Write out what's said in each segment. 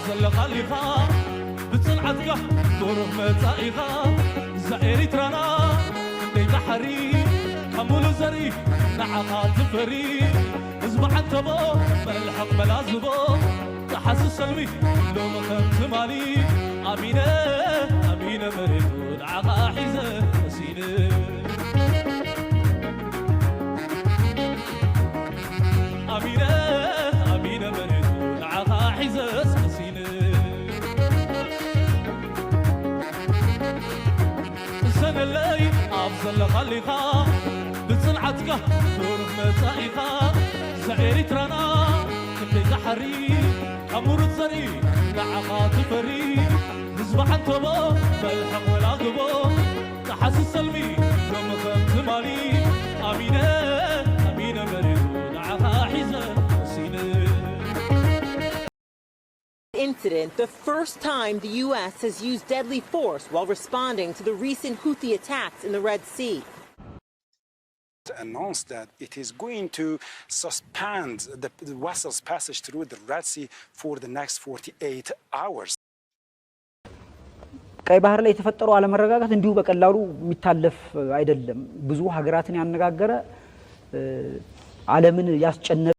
ዘለኻሊኻ ብጽንዓትካ ብሩህ መጻኢኻ እዛ ኤሪትራና ክንደይ ባሕሪ ካብ ሙሉ ዘርኢ ንዓኻ ትፈሪ ህዝቢ ዓንተቦ መልሕቕ መላዝቦ ተሓስስ ሰልሚ ሎሚ ከም ትማሊ ኣሚነ ኣሚነ መሬቱ ንዓኻ ሒዘ መሲነ ኣሚነ ኣሚነ መሬቱ ንዓኻ ሒዘስ መሲነ እሰነለይ ኣብ ዘለኻሊኻ ብጽንዓትካ ብሩህ መጻኢኻ እዛ ኤሪትራና ክንደይ ዝሓሪ ካብ ሙሩት ዘርኢ ንዓኻ ትፈሪ ህዝቢ ዓንተቦ መልሕቕ መላግቦ ተሓስስ ሰልሚ ሎሚ ከም ትማሊ ኣሚነ ኣሚነ መሬቱ ንዓኻ ሒዘ መሲነ incident, the first time the U S has used deadly force while responding to the recent Houthi attacks in the Red Sea. Announced that it is going to suspend the, the vessel's passage through the Red Sea for the next forty-eight hours. ቀይ ባህር ላይ የተፈጠረው አለመረጋጋት እንዲሁ በቀላሉ የሚታለፍ አይደለም። ብዙ ሀገራትን ያነጋገረ፣ ዓለምን ያስጨነቀ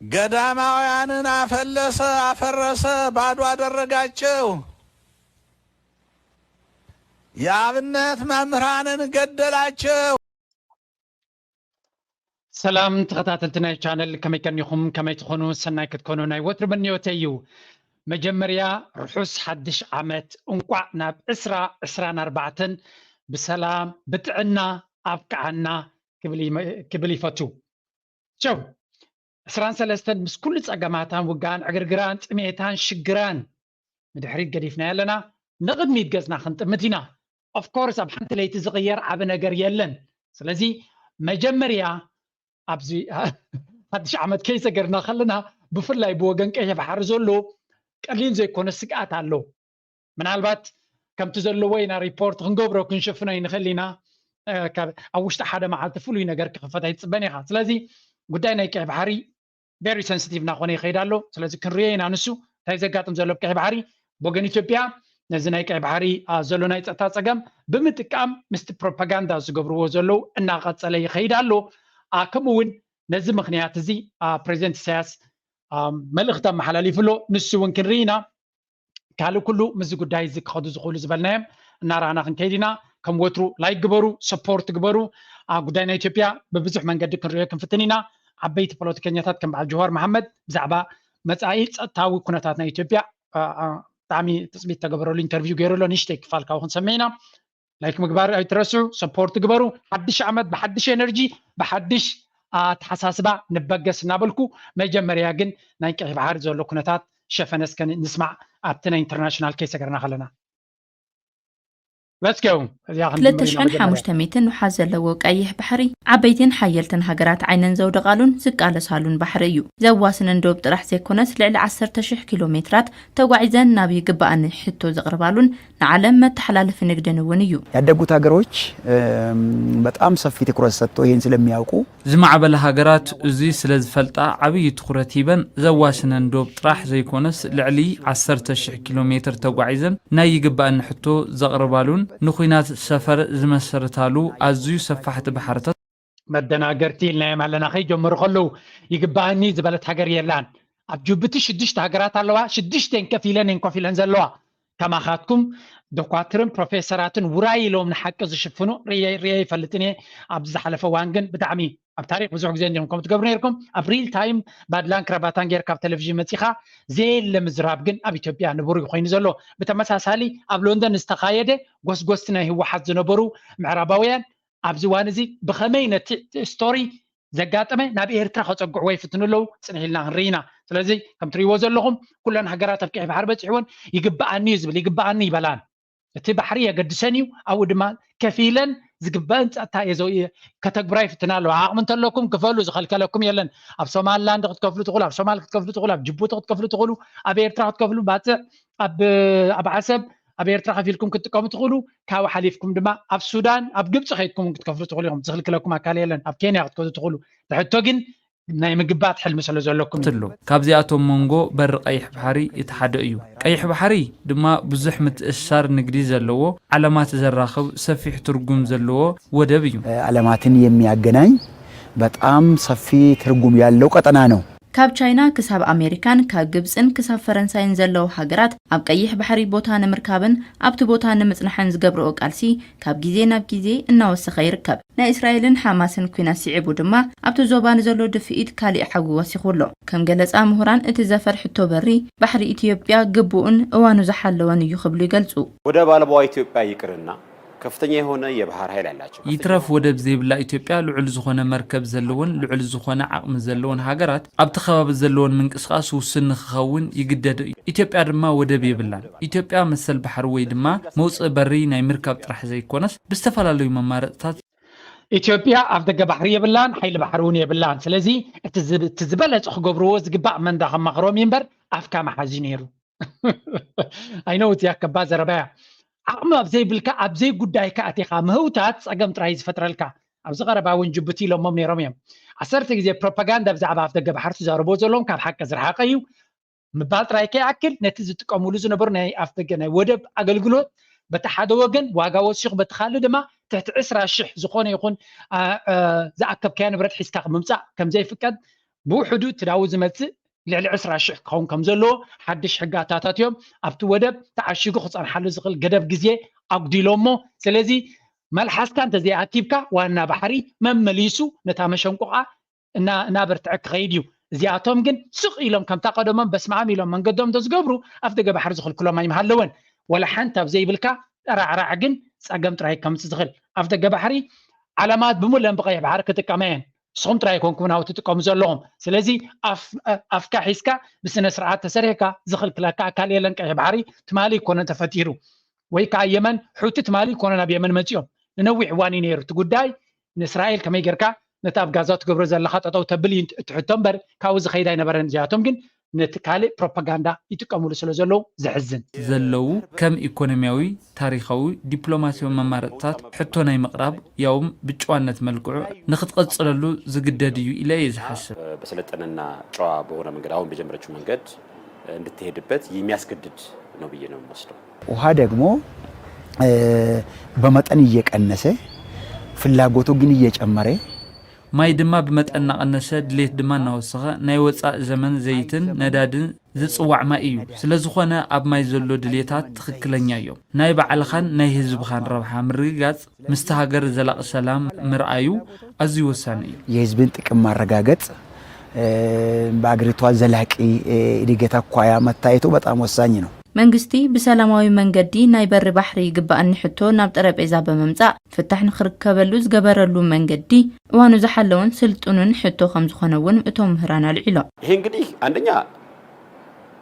ገዳማውያንን አፈለሰ፣ አፈረሰ፣ ባዶ አደረጋቸው። የአብነት መምህራንን ገደላቸው። ሰላም ተኸታተልቲ ናይ ቻነል፣ ከመይ ቀኒኹም? ከመይ ትኾኑ? ሰናይ ክትኮኑ ናይ ወትሩ ምንዮተይ እዩ። መጀመርያ ርሑስ ሓድሽ ዓመት፣ እንቋዕ ናብ ዕስራ ዕስራን ኣርባዕተን ብሰላም ብጥዕና ኣብቅዓና ክብል ይመ- ክብል ይፈቱ። ሸው ዕስራን ሰለስተን ምስ ኩሉ ጸገማታን ውግኣን ዕግርግራን ጥሜታን ሽግራን ንድሕሪት ገዲፍናዮ ኣለና። ንቕድሚት ገጽና ክንጥምት ኢና። ኦፍኮርስ ኣብ ሓንቲ ለይቲ ዝቕየር ዓቢ ነገር የለን። ስለዚ መጀመርያ ኣብዚ ሓድሽ ዓመት ከይሰገርና ከለና ብፍላይ ብወገን ቀይሕ ባሕሪ ዘሎ ቀሊል ዘይኮነ ስግኣት ኣሎ። ምናልባት ከምቲ ዘለዎ ኢና ሪፖርት ክንገብሮ ክንሽፍኖ ይንኽእል ኢና። ኣብ ውሽጢ ሓደ መዓልቲ ፍሉይ ነገር ክኽፈት ኣይትፅበን ኢኻ። ስለዚ ጉዳይ ናይ ቀይ ባሕሪ ቨሪ ሰንስቲቭ እናኾነ ይኸይድ ኣሎ። ስለዚ ክንሪኦ ኢና ንሱ እንታይ ዘጋጥም ዘሎ ኣብ ቀይ ባሕሪ። ብወገን ኢትዮጵያ ነዚ ናይ ቀይ ባሕሪ ዘሎ ናይ ፀጥታ ፀገም ብምጥቃም ምስቲ ፕሮፓጋንዳ ዝገብርዎ ዘለዉ እናቐፀለ ይኸይድ ኣሎ። ከምኡ እውን ነዚ ምኽንያት እዚ ፕሬዚደንት ኢሳያስ መልእኽቲ ኣመሓላሊፉ ኣሎ። ንሱ እውን ክንርኢ ኢና። ካልእ ኩሉ ምስዚ ጉዳይ እዚ ክኸዱ ዝኽእሉ ዝበልናዮም እናረኣና ክንከይድ ኢና። ከም ወትሩ ላይክ ግበሩ፣ ሰፖርት ግበሩ። ጉዳይ ናይ ኢትዮጵያ ብብዙሕ መንገዲ ክንሪኦ ክንፍትን ኢና። ዓበይቲ ፖለቲከኛታት ከም በዓል ጀዋር መሓመድ ብዛዕባ መጻኢ ጸጥታዊ ኩነታት ናይ ኢትዮጵያ ብጣዕሚ ትጽቢት ተገበረሉ ኢንተርቪው ገይሩ ኣሎ። ንእሽተይ ክፋል ካብኡ ክንሰምዕ ኢና። ላይክ ምግባር ኣይትረስዑ፣ ሰፖርት ግበሩ። ሓድሽ ዓመት ብሓድሽ ኤነርጂ ብሓድሽ ኣተሓሳስባ ንበገስ እናበልኩ መጀመርያ ግን ናይ ቀይሕ ባሕሪ ዘሎ ኩነታት ሸፈነ እስከ ንስማዕ ኣብቲ ናይ ኢንተርናሽናል ከይሰገርና ከለና። Let's go። እዚኣ ክንድምር ኢና መጀመርያ። ክልተ ሽሕን ሓሙሽተ ሚእትን ውሓዝ ዘለዎ ቀይሕ ባሕሪ ዓበይትን ሓየልትን ሃገራት ዓይነን ዘውደቓሉን ዝቃለሳሉን ባሕሪ እዩ። ዘዋስነን ዶብ ጥራሕ ዘይኮነስ ልዕሊ ዓሰርተ ሽሕ ኪሎ ሜትራት ተጓዒዘን ናብ ይግባኣኒ ሕቶ ዘቕርባሉን ንዓለም መተሓላለፊ ንግድን እውን እዩ። ያደጉት ሀገሮች በጣም ሰፊ ትኩረት ሰጥቶ ይህን ስለሚያውቁ ዝማዕበላ ሃገራት እዙይ ስለ ዝፈልጣ ዓብዪ ትኹረት ሂበን ዘዋስነን ዶብ ጥራሕ ዘይኮነስ ልዕሊ ዓሰርተ ሽሕ ኪሎ ሜትር ተጓዒዘን ናይ ይግባኣኒ ሕቶ ዘቕርባሉን ንኹናት ሰፈር ዝመሰርታሉ ኣዝዩ ሰፋሕቲ ባሕርታት መደናገርቲ ኢልናዮም ኣለና። ከይጀመሩ ከለዉ ይግባኣኒ ዝበለት ሃገር የላን። ኣብ ጅቡቲ ሽዱሽተ ሃገራት ኣለዋ። ሽዱሽተን ከፊለን እየን ኮፍ ኢለን ዘለዋ። ከማኻትኩም ዶኳትርን ፕሮፌሰራትን ውራይ ኢሎም ንሓቂ ዝሽፍኑ ርየ ርየ ይፈልጥን እየ። ኣብዚ ዝሓለፈ እዋን ግን ብጣዕሚ ኣብ ታሪክ ብዙሕ ግዜ እንዲኹም ከም ትገብሩ ነይርኩም። ኣብ ሪል ታይም ባድላን ክራባታን ጌርካ ኣብ ቴሌቪዥን መፂኻ ዘየለ ምዝራብ ግን ኣብ ኢትዮጵያ ንቡር እዩ ኮይኑ ዘሎ። ብተመሳሳሊ ኣብ ሎንደን ዝተኻየደ ጎስጎስቲ ናይ ህወሓት ዝነበሩ ምዕራባውያን ኣብዚ እዋን እዚ ብኸመይ ነቲ ስቶሪ ዘጋጠመ ናብ ኤርትራ ከጸግዕዎ ይፍትኑ ኣለዉ። ጽንሕ ኢልና ክንርኢ ኢና። ስለዚ ከም ትርእይዎ ዘለኹም ኩለን ሃገራት ኣብ ቀይሕ ባሕሪ በጺሕወን ይግብኣኒ እዩ ዝብል ይግብኣኒ ይበላን እቲ ባሕሪ የገድሰን እዩ። ኣብኡ ድማ ከፊለን ዝግበአን ጸጥታ እየ ዘው- እየ ከተግብራ ይፍትና ኣለዋ። ዓቕሚ እንተለኩም ክፈሉ ዝኸልከለኩም የለን። ኣብ ሶማልላንድ ክትከፍሉ ትኽእሉ፣ ኣብ ሶማል ክትከፍሉ ትኽእሉ፣ ኣብ ጅቡቲ ክትከፍሉ ትኽእሉ፣ ኣብ ኤርትራ ክትከፍሉ ባጽዕ ኣብ ኣብ ዓሰብ ኣብ ኤርትራ ከፊልኩም ክትጥቀሙ ትኽእሉ። ካብኡ ሓሊፍኩም ድማ ኣብ ሱዳን ኣብ ግብፂ ከይድኩም ክትከፍሉ ትኽእሉ ኢኹም። ዝኽልክለኩም ኣካል የለን። ኣብ ኬንያ ክትከዱ ትኽእሉ። እቲ ሕቶ ግን ናይ ምግባት ሕልሚ ስለ ዘለኩም እዩ። ኣሎ። ካብዚኣቶም መንጎ በሪ ቀይሕ ባሕሪ እቲ ሓደ እዩ። ቀይሕ ባሕሪ ድማ ብዙሕ ምትእስሳር ንግዲ ዘለዎ፣ ዓለማት ዘራኽብ ሰፊሕ ትርጉም ዘለዎ ወደብ እዩ። ዓለማትን የሚያገናኝ በጣም ሰፊ ትርጉም ያለው ቀጠና ነው። ካብ ቻይና ክሳብ ኣሜሪካን ካብ ግብፅን ክሳብ ፈረንሳይን ዘለዉ ሃገራት ኣብ ቀይሕ ባሕሪ ቦታ ንምርካብን ኣብቲ ቦታ ንምፅናሕን ዝገብርኦ ቃልሲ ካብ ግዜ ናብ ግዜ እናወሰኸ ይርከብ። ናይ እስራኤልን ሓማስን ኲናት ስዒቡ ድማ ኣብቲ ዞባ ንዘሎ ድፍኢት ካሊእ ሓዊ ወሲኹ ኣሎ። ከም ገለፃ ምሁራን እቲ ዘፈር ሕቶ በሪ ባሕሪ ኢትዮጵያ ግቡእን እዋኑ ዝሓለወን እዩ ክብሉ ይገልፁ። ወደብ አልባዋ ኢትዮጵያ ይቅርና ከፍተኛ የሆነ የባህር ኃይል ያላቸው ከፍተኛ ይትረፍ ወደብ ዘይብላ ኢትዮጵያ ልዑል ዝኾነ መርከብ ዘለወን ልዑል ዝኾነ ዓቕሚ ዘለወን ሃገራት ኣብቲ ከባቢ ዘለወን ምንቅስቃስ ውሱን ንክኸውን ይግደድ እዩ። ኢትዮጵያ ድማ ወደብ የብላን። ኢትዮጵያ መሰል ባሕሪ ወይ ድማ መውፅኢ በሪ ናይ ምርካብ ጥራሕ ዘይኮነስ ብዝተፈላለዩ መማረፅታት ኢትዮጵያ ኣፍ ደገ ባሕሪ የብላን፣ ሓይሊ ባሕሪ እውን የብላን። ስለዚ እቲ ዝብ- እቲ ዝበለፀ ክገብርዎ ዝግባእ መንዳ ከማኽሮም እዩ እምበር ኣፍካ መሓዚ ነይሩ። ኣይነውት ያከባ ዘረባያ ዓቕሚ ኣብ ዘይብልካ ኣብ ዘይጉዳይካ ኣቲኻ ምህውታት ፀገም ጥራይ ዝፈጥረልካ። ኣብዚ ቀረባ እውን ጅቡቲ ኢሎሞም ነይሮም እዮም። ዓሰርተ ግዜ ፕሮፓጋንዳ ብዛዕባ ኣፍ ደገ ባሕሪ ትዛረቦ ዘለዎም ካብ ሓቂ ዝረሓቀ እዩ ምባል ጥራይ ከይኣክል ነቲ ዝጥቀምሉ ዝነበሩ ናይ ኣፍ ደገ ናይ ወደብ ኣገልግሎት በቲ ሓደ ወገን ዋጋ ወሲኹ በቲ ካልእ ድማ ትሕቲ ዕስራ ሽሕ ዝኾነ ይኹን አ- አ- ዝኣከብካዮ ንብረት ሒዝካ ምምፃእ ከምዘይፍቀድ ብውሕዱ እቲ ናብኡ ዝመፅእ ልዕሊ ዕስራ ሽሕ ክኸውን ከም ዘለዎ ሓድሽ ሕጊ ኣታታትዮም ኣብቲ ወደብ ተዓሺጉ ክፀንሓሉ ዝኽእል ገደብ ግዜ ኣጉዲሎሞ። ስለዚ መልሓስካ እንተዘይኣኪብካ ዋና ባሕሪ መመሊሱ ነታ መሸንቆቓ እና እናበርትዐ ክኸይድ እዩ። እዚኣቶም ግን ስቕ ኢሎም ከምታ ቀደሞም በስመኣም ኢሎም መንገዶም እንተዝገብሩ ኣፍ ደገ ባሕሪ ዝኽልክሎም ኣይምሃለወን። ወላ ሓንቲ ኣብ ዘይብልካ ጠራዕራዕ ግን ፀገም ጥራይ ከምፅእ ዝኽእል ኣፍ ደገ ባሕሪ ዓለማት ብምለን ብቐይሕ ባሕሪ ክጥቀማ እየን። ንስኹም ጥራይ ኣይኮንኩም ናው ትጥቀሙ ዘለኹም። ስለዚ ኣፍ- ኣፍካ ሒዝካ ብስነ ስርዓት ተሰሪሕካ ዝኽልክለካ ኣካል የለን። ቀይሕ ባሕሪ ትማሊ ይኮነ ተፈጢሩ ወይ ከዓ የመን ሑቲ ትማሊ ይኮነ ናብ የመን መፂኦም ንነዊሕ እዋን እዩ ነይሩ እቲ ጉዳይ። ንእስራኤል ከመይ ጌርካ ነቲ ኣብ ጋዛ ትገብሮ ዘለኻ ጠጠው ተብል እዩ እቲ ሕቶ እምበር ካብኡ ዝኸይድ ኣይነበረን። እዚኣቶም ግን ነቲ ካልእ ፕሮፓጋንዳ ይጥቀምሉ ስለ ዘለዉ ዘሕዝን። ዘለዉ ከም ኢኮኖሚያዊ፣ ታሪኻዊ፣ ዲፕሎማሲያዊ መማረፅታት ሕቶ ናይ ምቕራብ ያውም ብጭዋነት መልክዑ ንክትቐፅለሉ ዝግደድ እዩ ኢለ እየ ዝሓስብ። በሰለጠነና ጨዋ በሆነ መንገድ አሁን በጀመረችው መንገድ እንድትሄድበት የሚያስገድድ ነው ብዬ ነው የምወስደው። ውሃ ደግሞ በመጠን እየቀነሰ ፍላጎቱ ግን እየጨመረ ማይ ድማ ብመጠን እናቐነሰ ድሌት ድማ እናወሰኸ ናይ ወፃእ ዘመን ዘይትን ነዳድን ዝፅዋዕ ማይ እዩ። ስለዝኾነ ኣብ ማይ ዘሎ ድሌታት ትኽክለኛ እዮም። ናይ ባዕልኻን ናይ ህዝብኻን ረብሓ ምርግጋፅ ምስቲ ሃገር ዘላቒ ሰላም ምርኣዩ ኣዝዩ ወሳኒ እዩ። የህዝብን ጥቅም ማረጋገጥ በአገሪቷ ዘላቂ እድገት አኳያ መታየቱ በጣም ወሳኝ ነው። መንግስቲ ብሰላማዊ መንገዲ ናይ በሪ ባሕሪ ይግባእኒ ሕቶ ናብ ጠረጴዛ ብምምፃእ ፍታሕ ንክርከበሉ ዝገበረሉ መንገዲ እዋኑ ዝሓለውን ስልጡንን ሕቶ ከምዝኾነ እውን እቶም ምህራን ኣልዒሎም። ይሄ እንግዲህ አንደኛ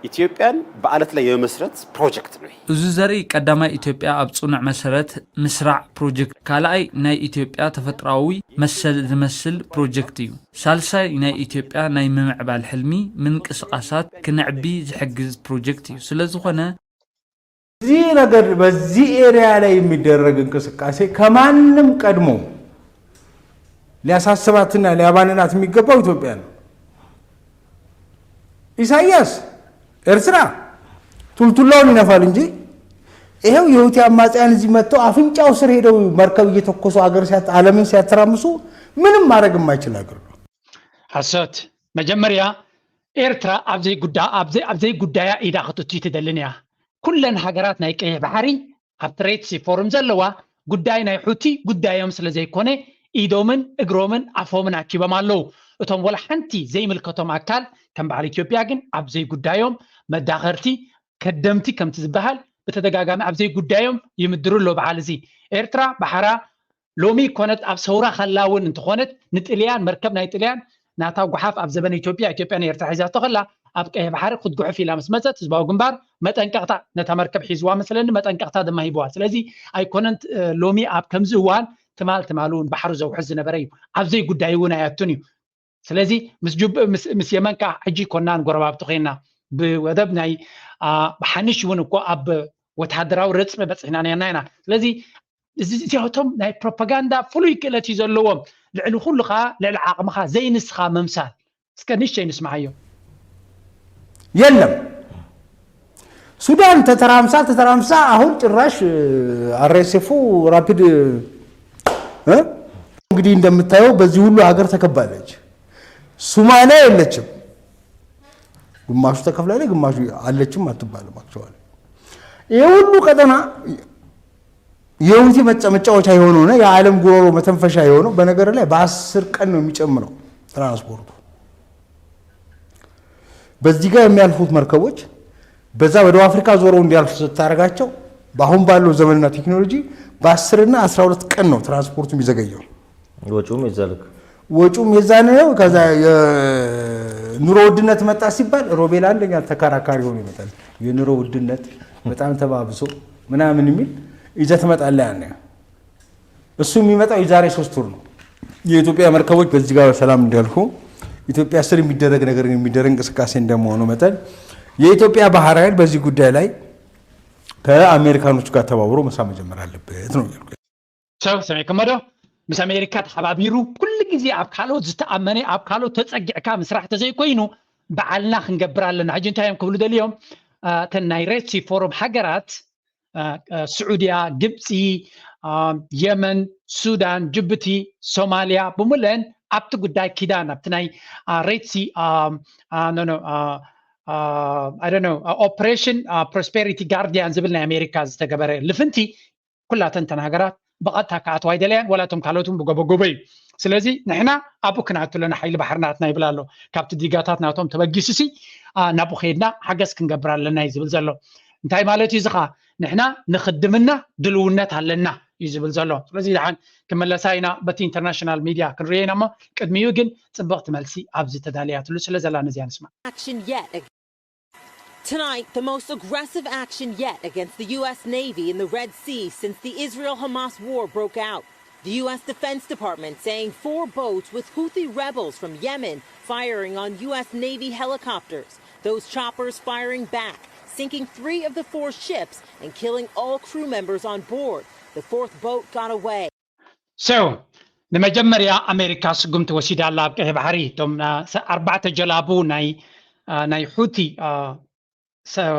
ኢትዮጵያን በአለት ላይ የመመስረት ፕሮጀክት ነው። እዚ ዘርኢ ቀዳማይ ኢትዮጵያ ኣብ ፅኑዕ መሰረት ምስራዕ ፕሮጀክት፣ ካልኣይ ናይ ኢትዮጵያ ተፈጥሮኣዊ መሰል ዝመስል ፕሮጀክት እዩ። ሳልሳይ ናይ ኢትዮጵያ ናይ ምምዕባል ሕልሚ ምንቅስቃሳት ክነዕቢ ዝሕግዝ ፕሮጀክት እዩ። ስለዝኾነ እዚህ ነገር በዚህ ኤሪያ ላይ የሚደረግ እንቅስቃሴ ከማንም ቀድሞ ሊያሳስባትና ሊያባንናት የሚገባው ኢትዮጵያ ነው። ኢሳያስ ኤርትራ ቱልቱላውን ይነፋል እንጂ ይኸው የሁቲ አማጽያን እዚህ መጥተው አፍንጫው ስር ሄደው መርከብ እየተኮሱ አገር ዓለምን ሲያተራምሱ ምንም ማድረግ የማይችል ሀገር ነው። ሓሶት። መጀመርያ ኤርትራ ኣብ ዘይጉዳያ ኢዳ ክትእቱ ትደልን እያ። ኩለን ሃገራት ናይ ቀይሕ ባሕሪ ኣብቲ ሬድ ሲ ፎርም ዘለዋ ጉዳይ ናይ ሑቲ ጉዳዮም ስለ ዘይኮነ ኢዶምን እግሮምን ኣፎምን ኣኪቦም ኣለዉ። እቶም ወላ ሓንቲ ዘይምልከቶም ኣካል ከም በዓል ኢትዮጵያ ግን ኣብ ዘይጉዳዮም መዳኸርቲ ከደምቲ ከምቲ ዝበሃል ብተደጋጋሚ ኣብ ዘይጉዳዮም ይምድሩ ኣሎ በዓል እዚ ኤርትራ ባሕራ ሎሚ ኮነት ኣብ ሰውራ ከላ እውን እንተኾነት ንጥልያን መርከብ ናይ ጥልያን ናታ ጓሓፍ ኣብ ዘበነ ኢትዮጵያ ኢትዮጵያ ንኤርትራ ሒዛቶ ከላ ኣብ ቀይሕ ባሕሪ ክትጉሕፍ ኢላ ምስ መፀት ህዝባዊ ግንባር መጠንቀቕታ ነታ መርከብ ሒዝዋ መስለኒ መጠንቀቕታ ድማ ሂብዋ ስለዚ ኣይኮነን ሎሚ ኣብ ከምዚ እዋን ትማል ትማል እውን ባሕሩ ዘውሕዝ ዝነበረ እዩ ኣብዘይ ጉዳይ እውን ኣያቱን እዩ ስለዚ ምስ ጁብ ምስ የመን ከዓ ሕጂ ኮናን ጎረባብቲ ኮይና ብወደብ ናይ ብሓንሽ እውን እኮ ኣብ ወታደራዊ ረፅሚ በፂሕና ነርና ኢና ስለዚ እዚኣቶም ናይ ፕሮፓጋንዳ ፍሉይ ክእለት እዩ ዘለዎም ልዕሊ ኩሉ ከዓ ልዕሊ ዓቕምኻ ዘይንስኻ ምምሳል እስከ ንእሽተይ ንስምዓዮ። የለም። ሱዳን ተተራምሳ ተተራምሳ አሁን ጭራሽ አር ኤስ ኤፍ ኡ ራፒድ እ? እንግዲህ እንደምታየው በዚህ ሁሉ ሀገር ተከባለች። ሱማሊያ የለችም፣ ግማሹ ተከፍላለች፣ ግማሹ አለችም አትባልም። አክቹዋሊ ይሄ ሁሉ ቀጠና የሁቲ መጫወቻ የሆነው ነው የዓለም ጉሮሮ መተንፈሻ የሆነው። በነገር ላይ በአስር ቀን ነው የሚጨምረው ትራንስፖርቱ። በዚህ ጋር የሚያልፉት መርከቦች በዛ በደቡብ አፍሪካ ዞረው እንዲያልፉ ስታደርጋቸው በአሁን ባለው ዘመንና ቴክኖሎጂ በአስርና አስራ ሁለት ቀን ነው ትራንስፖርቱ የሚዘገየው። ወጪውም የዛ ልክ ወጪውም የዛን ነው። ከዛ የኑሮ ውድነት መጣ ሲባል ሮቤል አንደኛ ተከራካሪ ሆኖ ይመጣል። የኑሮ ውድነት በጣም ተባብሶ ምናምን የሚል ይዘህ ትመጣለህ። ያኔ እሱ የሚመጣው የዛሬ ሶስት ወር ነው። የኢትዮጵያ መርከቦች በዚህ ጋር ሰላም እንዲያልፉ ኢትዮጵያ ስር የሚደረግ ነገር የሚደረግ እንቅስቃሴ እንደመሆኑ መጠን የኢትዮጵያ ባህር ኃይል በዚህ ጉዳይ ላይ ከአሜሪካኖች ጋር ተባብሮ መስራት መጀመር አለበት ነው ያልኩት። ሰው ሰሚዕክሞ ዶ? ምስ ኣሜሪካ ተሓባቢሩ ኩሉ ግዜ ኣብ ካልኦት ዝተኣመነ ኣብ ካልኦት ተፀጊዕካ ምስራሕ ተዘይኮይኑ ባዕልና ክንገብር ኣለና። ሕጂ እንታይ እዮም ክብሉ ደልዮም? እተን ናይ ሬድ ሲ ፎረም ሃገራት ስዑድያ፣ ግብፂ፣ የመን፣ ሱዳን፣ ጅቡቲ፣ ሶማልያ ብምለን ኣብቲ ጉዳይ ኪዳን ኣብቲ ናይ ሬድ ሲ ኦፕሬሽን ፕሮስፔሪቲ ጋርዲያን ዝብል ናይ ኣሜሪካ ዝተገበረ ልፍንቲ ኩላተን እተን ሃገራት ብቐጥታ ክኣትዋ ኣይደለያን፣ ዋላ እቶም ካልኦት እውን ብጎበጎበ እዩ። ስለዚ ንሕና ኣብኡ ክንኣቱ ኣለና፣ ሓይሊ ባሕሪ ናትና ይብል ኣሎ። ካብቲ ዲጋታት ናቶም ተበጊሱ ሲ ናብኡ ከይድና ሓገዝ ክንገብር ኣለና እዩ ዝብል ዘሎ። እንታይ ማለት እዩ እዚ ኸዓ? ንሕና ንኽድምና ድልውነት ኣለና እዩ ዝብል ዘሎ። ስለዚ ደሓን ክመለሳ ኢና፣ በቲ ኢንተርናሽናል ሚድያ ክንርእዮ ኢና። እሞ ቅድሚኡ ግን ፅብቕቲ መልሲ ኣብዚ ተዳልያትሉ ስለ ዘላ ነዚኣ ንስማዕ። Action yet. Tonight, the most aggressive action yet against the U S Navy in the Red Sea since the Israel Hamas war broke out. The U S Defense Department saying four boats with Houthi rebels from Yemen firing on U S Navy helicopters. Those choppers firing back, sinking three of the four ships and killing all crew members on board. The fourth boat got away. So ንመጀመርያ ኣሜሪካ ስጉምቲ ወሲዳ ኣላ ኣብ ቀይሕ ባሕሪ። እቶም ኣርባዕተ ጀላቡ ናይ ናይ ሑቲ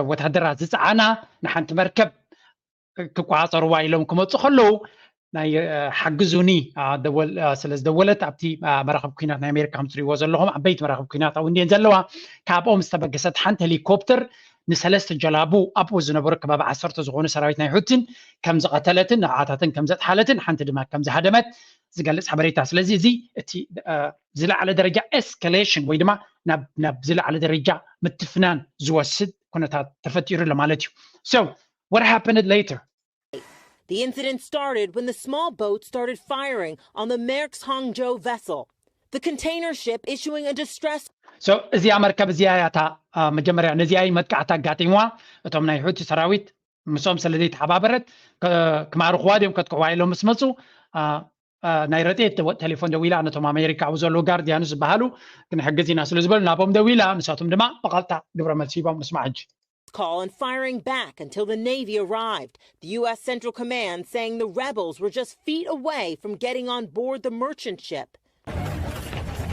ወታደራት ዝፀዓና ንሓንቲ መርከብ ክቆፃፀርዋ ኢሎም ክመፁ ከለዉ ናይ ሓግዙኒ ስለ ዝደወለት ኣብቲ መራኸብ ኩናት ናይ ኣሜሪካ ከም ትሪእዎ ዘለኹም ዓበይቲ መራኸብ ኩናት ኣብኡ እንድየን ዘለዋ። ካብኦም ዝተበገሰት ሓንቲ ሄሊኮፕተር ንሰለስተ ጀላቡ ኣብኡ ዝነበሩ ከባቢ ዓሰርተ ዝኾኑ ሰራዊት ናይ ሑቲን ከም ዝቐተለትን ንብዓታትን ከም ዘጥሓለትን ሓንቲ ድማ ከም ዝሃደመት ዝገልፅ ሓበሬታ። ስለዚ እዚ እቲ ዝለዓለ ደረጃ ኤስካሌሽን ወይ ድማ ናብ ዝለዓለ ደረጃ ምትፍናን ዝወስድ ኩነታት ተፈጢሩ ኣሎ ማለት እዩ። So what happened later? The incident started when the small boat started firing on the Maersk Hangzhou vessel. The container ship issuing a distress So እዚኣ መርከብ እዚኣ እያ እታ መጀመርያ ነዚኣ እዩ መጥቃዕቲ ኣጋጢምዋ። እቶም ናይ ሑቲ ሰራዊት ምስኦም ስለ ዘይተሓባበረት ክማርኽዋ ድዮም ከጥቅዕዋ ኢሎም ምስ መፁ ናይ ረድኤት ቴሌፎን ደዊላ ነቶም ኣሜሪካ ኣብኡ ዘለዉ ጋርዲያኑ ዝበሃሉ ክንሕግዝ ኢና ስለ ዝበሉ ናቦም ደዊላ ንሳቶም ድማ ብቐጥታ ግብረ መልሲ ሂቦም። ንስማዕ ሕጂ። Call and firing back until the Navy arrived. The U S Central Command saying the rebels were just feet away from getting on board the merchant ship.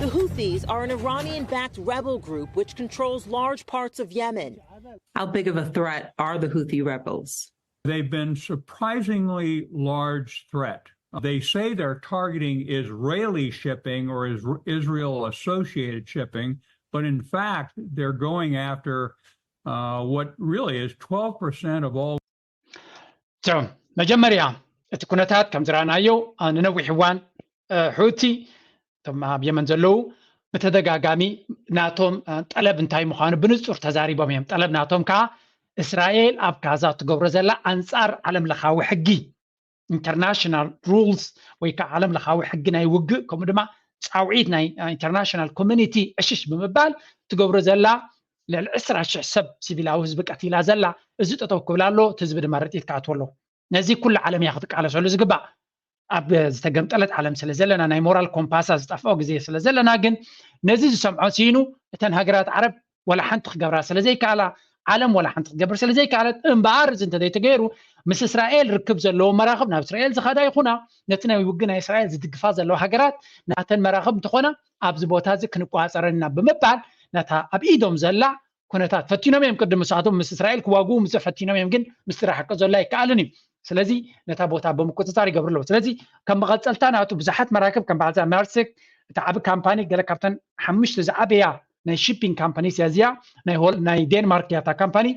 The Houthis are an Iranian backed rebel group which controls large parts of Yemen. How big of a threat are the Houthi rebels? They've been surprisingly large threat. They say they're targeting Israeli shipping or Israel associated shipping, but in fact, they're going after uh, what really is twelve percent of all. መጀመርያ እቲ ኩነታት ከም ዝረኣናዮ ንነዊሕ እዋን ሑቲ እቶም ኣብ የመን ዘለዉ ብተደጋጋሚ ናቶም ጠለብ እንታይ ምዃኑ ብንጹር ተዛሪቦም እዮም። ጠለብ ናቶም ከዓ እስራኤል ኣብ ጋዛ ትገብሮ ዘላ ኣንጻር ዓለም ለኻዊ ሕጊ international rules ወይ ከዓ ዓለም ለኻዊ ሕጊ ናይ ውግእ ከምኡ ድማ ፃውዒት ናይ international community ዕሽሽ ብምባል ትገብሮ ዘላ ልዕሊ ዕስራ ሽሕ ሰብ ሲቪላዊ ህዝቢ ቀቲላ ዘላ እዚ ጠጠው ክብል ኣሎ። እቲ ህዝቢ ድማ ርድኢት ክኣትዎ ኣለዎ። ነዚ ኩሉ ዓለም እያ ክትቃለሰሉ ዝግባእ። ኣብ ዝተገምጠለት ዓለም ስለ ዘለና ናይ ሞራል ኮምፓሳ ዝጠፍኦ ግዜ ስለ ዘለና ግን ነዚ ዝሰምዖ ሲኢኑ እተን ሃገራት ዓረብ ወላ ሓንቲ ክገብራ ስለ ዘይከኣላ ዓለም ወላ ሓንቲ ክትገብር ስለ ዘይከኣለት እምበኣር እዚ እንተዘይተገይሩ ምስ እስራኤል ርክብ ዘለዎ መራኽብ ናብ እስራኤል ዝኸዳ ይኹና ነቲ ናይ ውግእ ናይ እስራኤል ዝድግፋ ዘለዋ ሃገራት ናተን መራኽብ እንተኾና ኣብዚ ቦታ እዚ ክንቋፀረና ብምባል ነታ ኣብ ኢዶም ዘላ ኩነታት ፈቲኖም እዮም። ቅድም ንሳቶም ምስ እስራኤል ክዋግኡ ምስ ፈቲኖም እዮም፣ ግን ምስጢር ሓቂ ዘሎ ኣይከኣልን እዩ። ስለዚ ነታ ቦታ ብምቁፅፃር ይገብሩ ኣለዉ። ስለዚ ከም መቐፀልታ ናቱ ብዙሓት መራክብ ከም በዓልዛ ማርሲክ፣ እቲ ዓቢ ካምፓኒ፣ ገለ ካብተን ሓሙሽተ ዝዓበያ ናይ ሺፒንግ ካምፓኒስ እያ እዚኣ። ናይ ሆል ናይ ዴንማርክ እያ እታ ካምፓኒ።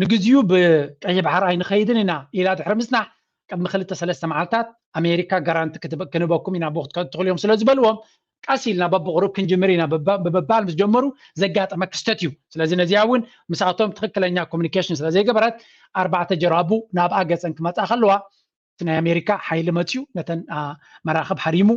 ንግዚኡ ብቀይሕ ባሕሪ ኣይንኸይድን ኢና ኢላ ድሕሪ ምፅናሕ፣ ቅድሚ ክልተ ሰለስተ መዓልታት ኣሜሪካ ጋራንቲ ክንህበኩም ኢና ብኡ ክትከዱ ትኽእሉ እዮም ስለ ዝበልዎም፣ ቀስ ኢልና በብቕሩብ ክንጅምር ኢና ብምባል ምስ ጀመሩ ዘጋጠመ ክስተት እዩ። ስለዚ ነዚኣ እውን ምስኣቶም ትኽክለኛ ኮሚኒኬሽን ስለ ዘይገበረት፣ ኣርባዕተ ጀራቡ ናብኣ ገፀን ክመፃ ከለዋ፣ እቲ ናይ ኣሜሪካ ሓይሊ መፅዩ ነተን መራኽብ ሃሪሙ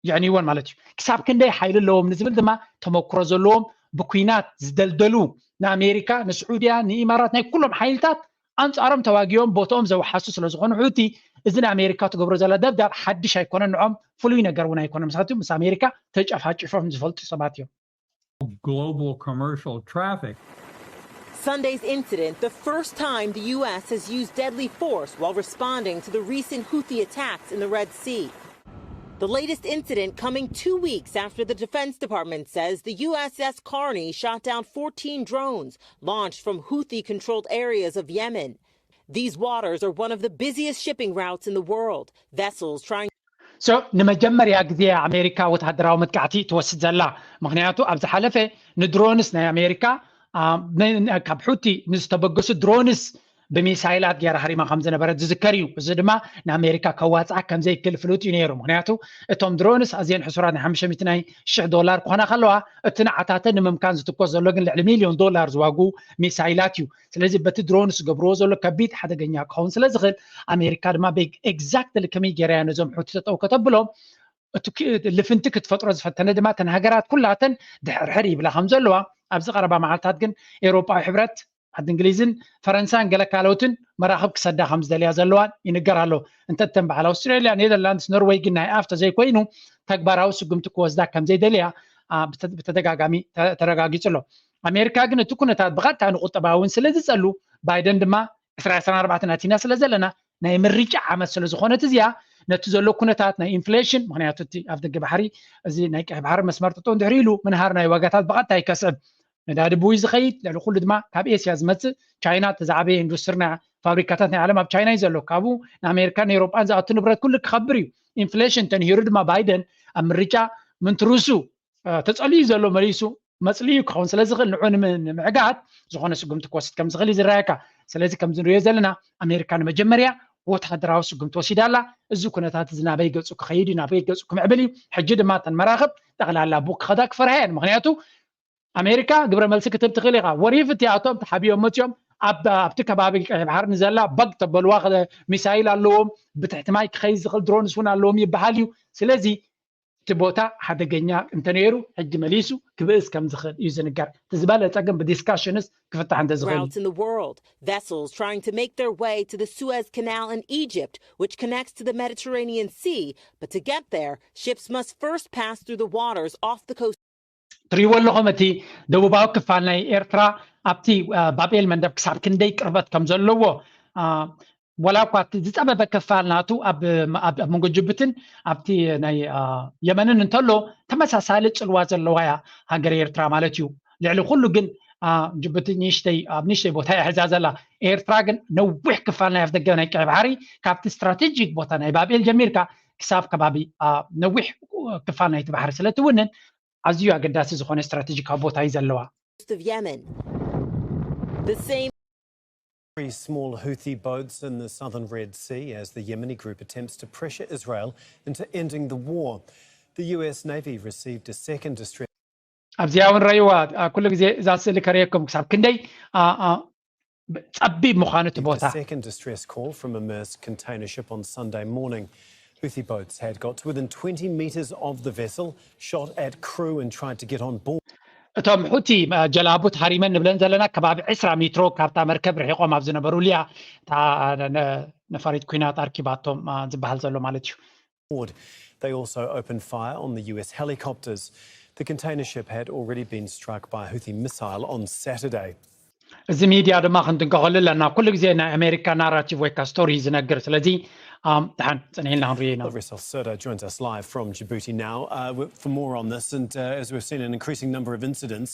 የዕንይወን ማለት እዩ። ክሳብ ክንደይ ሓይሊ ኣለዎም ንዝብል ድማ፣ ተመክሮ ዘለዎም፣ ብኲናት ዝደልደሉ፣ ንኣሜሪካ፣ ንስዑድያ፣ ንኢማራት፣ ናይ ኩሎም ሓይልታት ኣንፃሮም ተዋጊኦም ቦትኦም ዘውሓሱ ስለ ዝኾኑ፣ ሑቲ እዚ ንኣሜሪካ ትገብሮ ዘላ ደብዳብ ሓድሽ ኣይኮነን፣ ንዖም ፍሉይ ነገር እውን ኣይኮነን። ምክንያቱ ምስ ኣሜሪካ ተጨፋጭፎም ዝፈልጡ ሰባት እዮም። Global commercial traffic. Sunday's incident, the first time the U S has used deadly force while responding to the recent Houthi attacks in the Red Sea. The latest incident coming two weeks after the Defense Department says the U S S Carney shot down fourteen drones launched from Houthi controlled areas of Yemen. These waters are one of the busiest shipping routes in the world. Vessels trying ንመጀመርያ ግዜ ኣሜሪካ ወታደራዊ መጥቃዕቲ ትወስድ ዘላ። ምክንያቱ ኣብ ዝሓለፈ ንድሮንስ ናይ ኣሜሪካ ካብ ሑቲ ንዝተበገሱ ድሮንስ ብሚሳይላት ገይራ ሃሪማ ከም ዝነበረት ዝዝከር እዩ። እዚ ድማ ንኣሜሪካ ከዋፅኣ ከም ዘይክእል ፍሉጥ እዩ ነይሩ። ምክንያቱ እቶም ድሮንስ ኣዝየን ሕሱራት ናይ ሓሙሽተ ሚእቲ ናይ ሽሕ ዶላር ክኾና ከለዋ፣ እቲ ንዓታተን ንምምካን ዝትኮስ ዘሎ ግን ልዕሊ ሚልዮን ዶላር ዝዋጉ ሚሳይላት እዩ። ስለዚ በቲ ድሮንስ ዝገብርዎ ዘሎ ከቢድ ሓደገኛ ክኸውን ስለ ዝኽእል፣ ኣሜሪካ ድማ exactly ከመይ ገይራ እያ ነዞም ሑቲ ጠጠው ከተብሎም፣ ልፍንቲ ክትፈጥሮ ዝፈተነ ድማ እተን ሃገራት ኩላተን ድሕርሕር ይብላ ከም ዘለዋ፣ ኣብዚ ቀረባ መዓልታት ግን ኤውሮጳዊ ሕብረት፣ ዓዲ እንግሊዝን ፈረንሳን ገለ ካልኦትን መራኽብ ክሰዳ ከም ዝደልያ ዘለዋን ይንገር ኣሎ። እንተተን በዓል ኣውስትራልያ፣ ኔዘርላንድስ፣ ኖርወይ ግን ናይ ኣፍ ተዘይኮይኑ ተግባራዊ ስጉምቲ ክወስዳ ከም ዘይደልያ ብተደጋጋሚ ተረጋጊጹ ኣሎ። ኣሜሪካ ግን እቲ ኩነታት ብቐጥታ ንቁጠባ እውን ስለ ዝጸሉ፣ ባይደን ድማ ዕስራ ዕስራን ኣርባዕተን ኣቲና ስለ ዘለና፣ ናይ ምርጫ ዓመት ስለ ዝኾነት እዚኣ፣ ነቲ ዘሎ ኩነታት ናይ ኢንፍሌሽን፣ ምክንያቱ እቲ ኣፍ ደገ ባሕሪ እዚ ናይ ቀይሕ ባሕሪ መስመር ጠጠው እንድሕር ኢሉ፣ ምንሃር ናይ ዋጋታት ብቐጥታ ይከስዕብ። ነዳዲ ብኡ እዩ ዝኸይድ። ልዕሊ ኩሉ ድማ ካብ ኤስያ ዝመጽእ፣ ቻይና እቲ ዝዓበየ ኢንዱስትሪ ናይ ፋብሪካታት ናይ ዓለም ኣብ ቻይና እዩ ዘሎ። ካብኡ ንኣሜሪካን ንኤውሮጳን ዝኣቱ ንብረት ኩሉ ክኸብር እዩ። ኢንፍሌሽን ተንሂሩ ድማ ባይደን ኣብ ምርጫ ምንትርሱ ተጸልዩ ዘሎ መሊሱ መጽልዩ ክኸውን ስለ ዝኽእል፣ ንዑ ንምዕጋት ዝኾነ ስጉምቲ ክወስድ ከም ዝኽእል እዩ ዝረኣየካ። ስለዚ ከምዚ ንሪኦ ዘለና፣ ኣሜሪካ ንመጀመርያ ወታደራዊ ስጉምቲ ወሲዳ ኣላ። እዚ ኩነታት እዚ ናበይ ገጹ ክኸይድ እዩ፣ ናበይ ገጹ ክምዕብል እዩ። ሕጂ ድማ እተን መራኽብ ጠቕላላ ብኡ ክኸዳ ክፈርሃ እየን። ምክንያቱ ኣሜሪካ ግብረ መልሲ ክትህብ ትኽእል ኢኻ። ወሪፍ እቲኣቶም ተሓቢኦም መፅዮም ኣብቲ ከባቢ ቀይሕ ባሕሪ ንዘላ በግ ተበልዋ ሚሳይል ኣለዎም፣ ብትሕቲ ማይ ክኸይድ ዝኽእል ድሮንስ እውን ኣለዎም ይበሃል እዩ። ስለዚ እቲ ቦታ ሓደገኛ እንተነይሩ ሕጂ መሊሱ ክብእስ ከም ዝኽእል እዩ ዝንገር። እቲ ዝበለፀ ግን ብዲስካሽንስ ክፍታሕ እንተዝኽእል። Routes in the world. Vessels trying to make their way to the Suez Canal in Egypt, which connects to the Mediterranean Sea. But to get there, ships must first pass through the waters off the coast. ትሪእዎ ኣለኹም እቲ ደቡባዊ ክፋል ናይ ኤርትራ ኣብቲ ባብኤል መንደብ ክሳብ ክንደይ ቅርበት ከም ዘለዎ። ዋላ እኳ እቲ ዝፀበበ ክፋል ናቱ ኣብ መንጎ ጅቡትን ኣብቲ ናይ የመንን እንተሎ፣ ተመሳሳሊ ፅልዋ ዘለዋ እያ ሃገር ኤርትራ ማለት እዩ። ልዕሊ ኩሉ ግን ጅቡቲ ንእሽተይ ኣብ ንእሽተይ ቦታ እያ ሒዛ ዘላ። ኤርትራ ግን ነዊሕ ክፋል ናይ ኣፍደገ ናይ ቀይ ባሕሪ፣ ካብቲ ስትራቴጂክ ቦታ ናይ ባብኤል ጀሚርካ ክሳብ ከባቢ ነዊሕ ክፋል ናይቲ ባሕሪ ስለ ትውንን፣ ኣዝዩ ኣገዳሲ ዝኾነ ስትራቴጂካዊ ቦታ እዩ ዘለዋ። Of Yemen. The same Three small Houthi boats in the southern Red Sea as the Yemeni group attempts to pressure Israel into ending the war. The U S Navy received a second distress. ኣብዚኣ እውን ረእይዋ። ኩሉ ግዜ እዛ ስእሊ ከርእየኩም ክሳብ ክንደይ ጸቢብ ምዃኑ እቲ ቦታ። Second distress call from a Maersk container ship on Sunday morning. Houthi boats had got to within twenty metres of the vessel, shot at crew and tried to get on board. እቶም ሑቲ ጀላቡ ተሃሪመን ንብለን ዘለና ከባቢ ዕስራ ሜትሮ ካብታ መርከብ ርሒቖም ኣብ ዝነበሩሉ እያ እታ ነፋሪት ኲናት ኣርኪባቶም ዝበሃል ዘሎ ማለት እዩ። They also opened fire on the U S helicopters. The container ship had already been struck by a Houthi missile on Saturday. እዚ ሚድያ ድማ ክንጥንቀቐሉ ኣለና። ኩሉ ግዜ ናይ ኣሜሪካ ናራቲቭ ወይ ከዓ ስቶሪ እዩ ዝነግር። ስለዚ Um, ደሓን ጽንሒልና ክንሪኦ ኢና። Loris Al Serda joins us live from Djibouti now uh, for more on this. And uh, as we've seen an increasing number of incidents,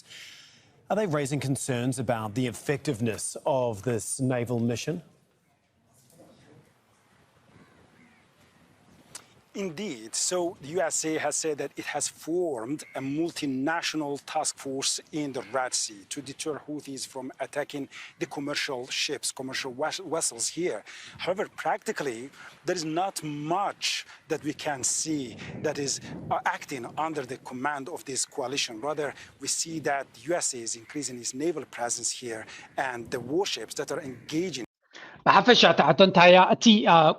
are they raising concerns about the effectiveness of this naval mission? Indeed. So the U S A has said that it has formed a multinational task force in the Red Sea to deter Houthis from attacking the commercial ships, commercial vessels here. However, practically, there is not much that we can see that is uh, acting under the command of this coalition. Rather, we see that the U S A is increasing its naval presence here and the warships that are engaging. ብሓፈሻ እታ ሕቶ እንታይ እያ? እቲ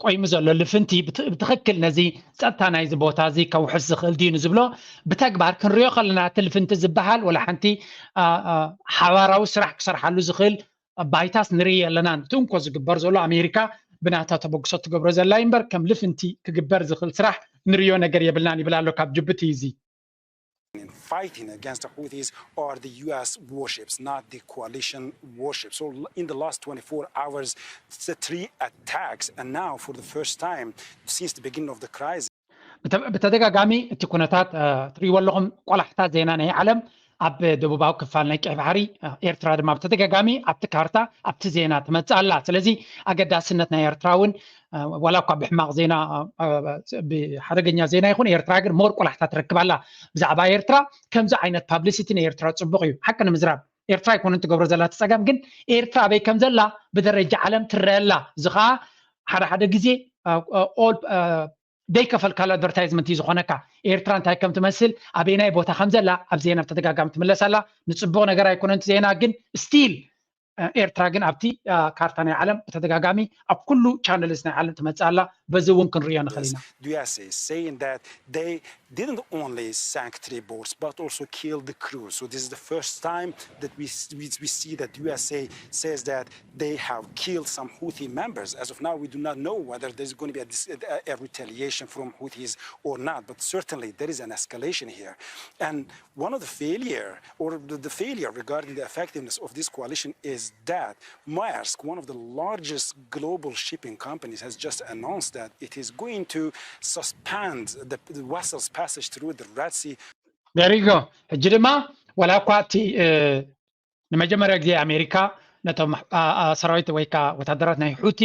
ቆይሙ ዘሎ ልፍንቲ ብትኽክል ነዚ ጸጥታ ናይዚ ቦታ እዚ ከውሕስ ዝኽእል ድዩ ንዝብሎ ብተግባር ክንሪኦ ከለና እቲ ልፍንቲ ዝበሃል ወላ ሓንቲ ሓባራዊ ስራሕ ክሰርሓሉ ዝኽእል ባይታስ ንርኢ ኣለናን። እቲ እንኮ ዝግበር ዘሎ ኣሜሪካ ብናታ ተበግሶ ትገብሮ ዘላ እምበር ከም ልፍንቲ ክግበር ዝኽእል ስራሕ ንሪኦ ነገር የብልናን ይብል ኣሎ ካብ ጅቡቲ እዚ። Fighting against the Houthis are the U S warships, not the coalition warships. So in the last twenty-four hours, the three attacks, and now for the first time since the beginning of the crisis. ብተደጋጋሚ እቲ ኩነታት ትሪእዎ ኣለኹም ቆላሕታ ዜና ናይ ዓለም ኣብ ደቡባዊ ክፋል ናይ ቀይ ባሕሪ ኤርትራ ድማ ብተደጋጋሚ ኣብቲ ካርታ ኣብቲ ዜና ትመፅእ ኣላ። ስለዚ ኣገዳስነት ናይ ኤርትራ እውን ዋላ እኳ ብሕማቕ ዜና ብሓደገኛ ዜና ይኹን ኤርትራ ግን ሞር ቆላሕታ ትረክብ ኣላ። ብዛዕባ ኤርትራ ከምዚ ዓይነት ፓብሊሲቲ ንኤርትራ ፅቡቕ እዩ። ሓቂ ንምዝራብ ኤርትራ ኣይኮነን ትገብሮ ዘላ ፀገም ግን ኤርትራ ኣበይ ከም ዘላ ብደረጃ ዓለም ትረአ ኣላ። እዚ ከዓ ሓደ ሓደ ግዜ ዘይከፈልካሉ ኣድቨርታይዝመንት እዩ ዝኾነካ። ኤርትራ እንታይ ከም ትመስል ኣበየናይ ቦታ ከም ዘላ ኣብ ዜና ብተደጋጋሚ ትምለስ ኣላ። ንፅቡቕ ነገር ኣይኮነን እቲ ዜና ግን ስቲል ኤርትራ ግን ኣብቲ ካርታ ናይ ዓለም ብተደጋጋሚ ኣብ ኩሉ ቻነልስ ናይ ዓለም ትመፅእ ኣላ። በዚ እውን ክንሪኦ ንኽእል ኢና። The U S A is saying that they didn't only sank three boats but also killed the crew. So this is the first time that we, we, we see that U S A says that they have killed some Houthi members. As of now, we do not know whether there's going to be a, a, a retaliation from Houthis or not, but certainly there is an escalation here. And one of the failure or the, the failure regarding the effectiveness of this coalition is that Maersk, one of the largest global shipping companies, has just announced that it is going to suspend the, the vessels' passage through the Red Sea. There you go. ሕጂ ድማ ዋላ እኳ እቲ ንመጀመርያ ግዜ ኣሜሪካ ነቶም ሰራዊት ወይ ከዓ ወታደራት ናይ ሑቲ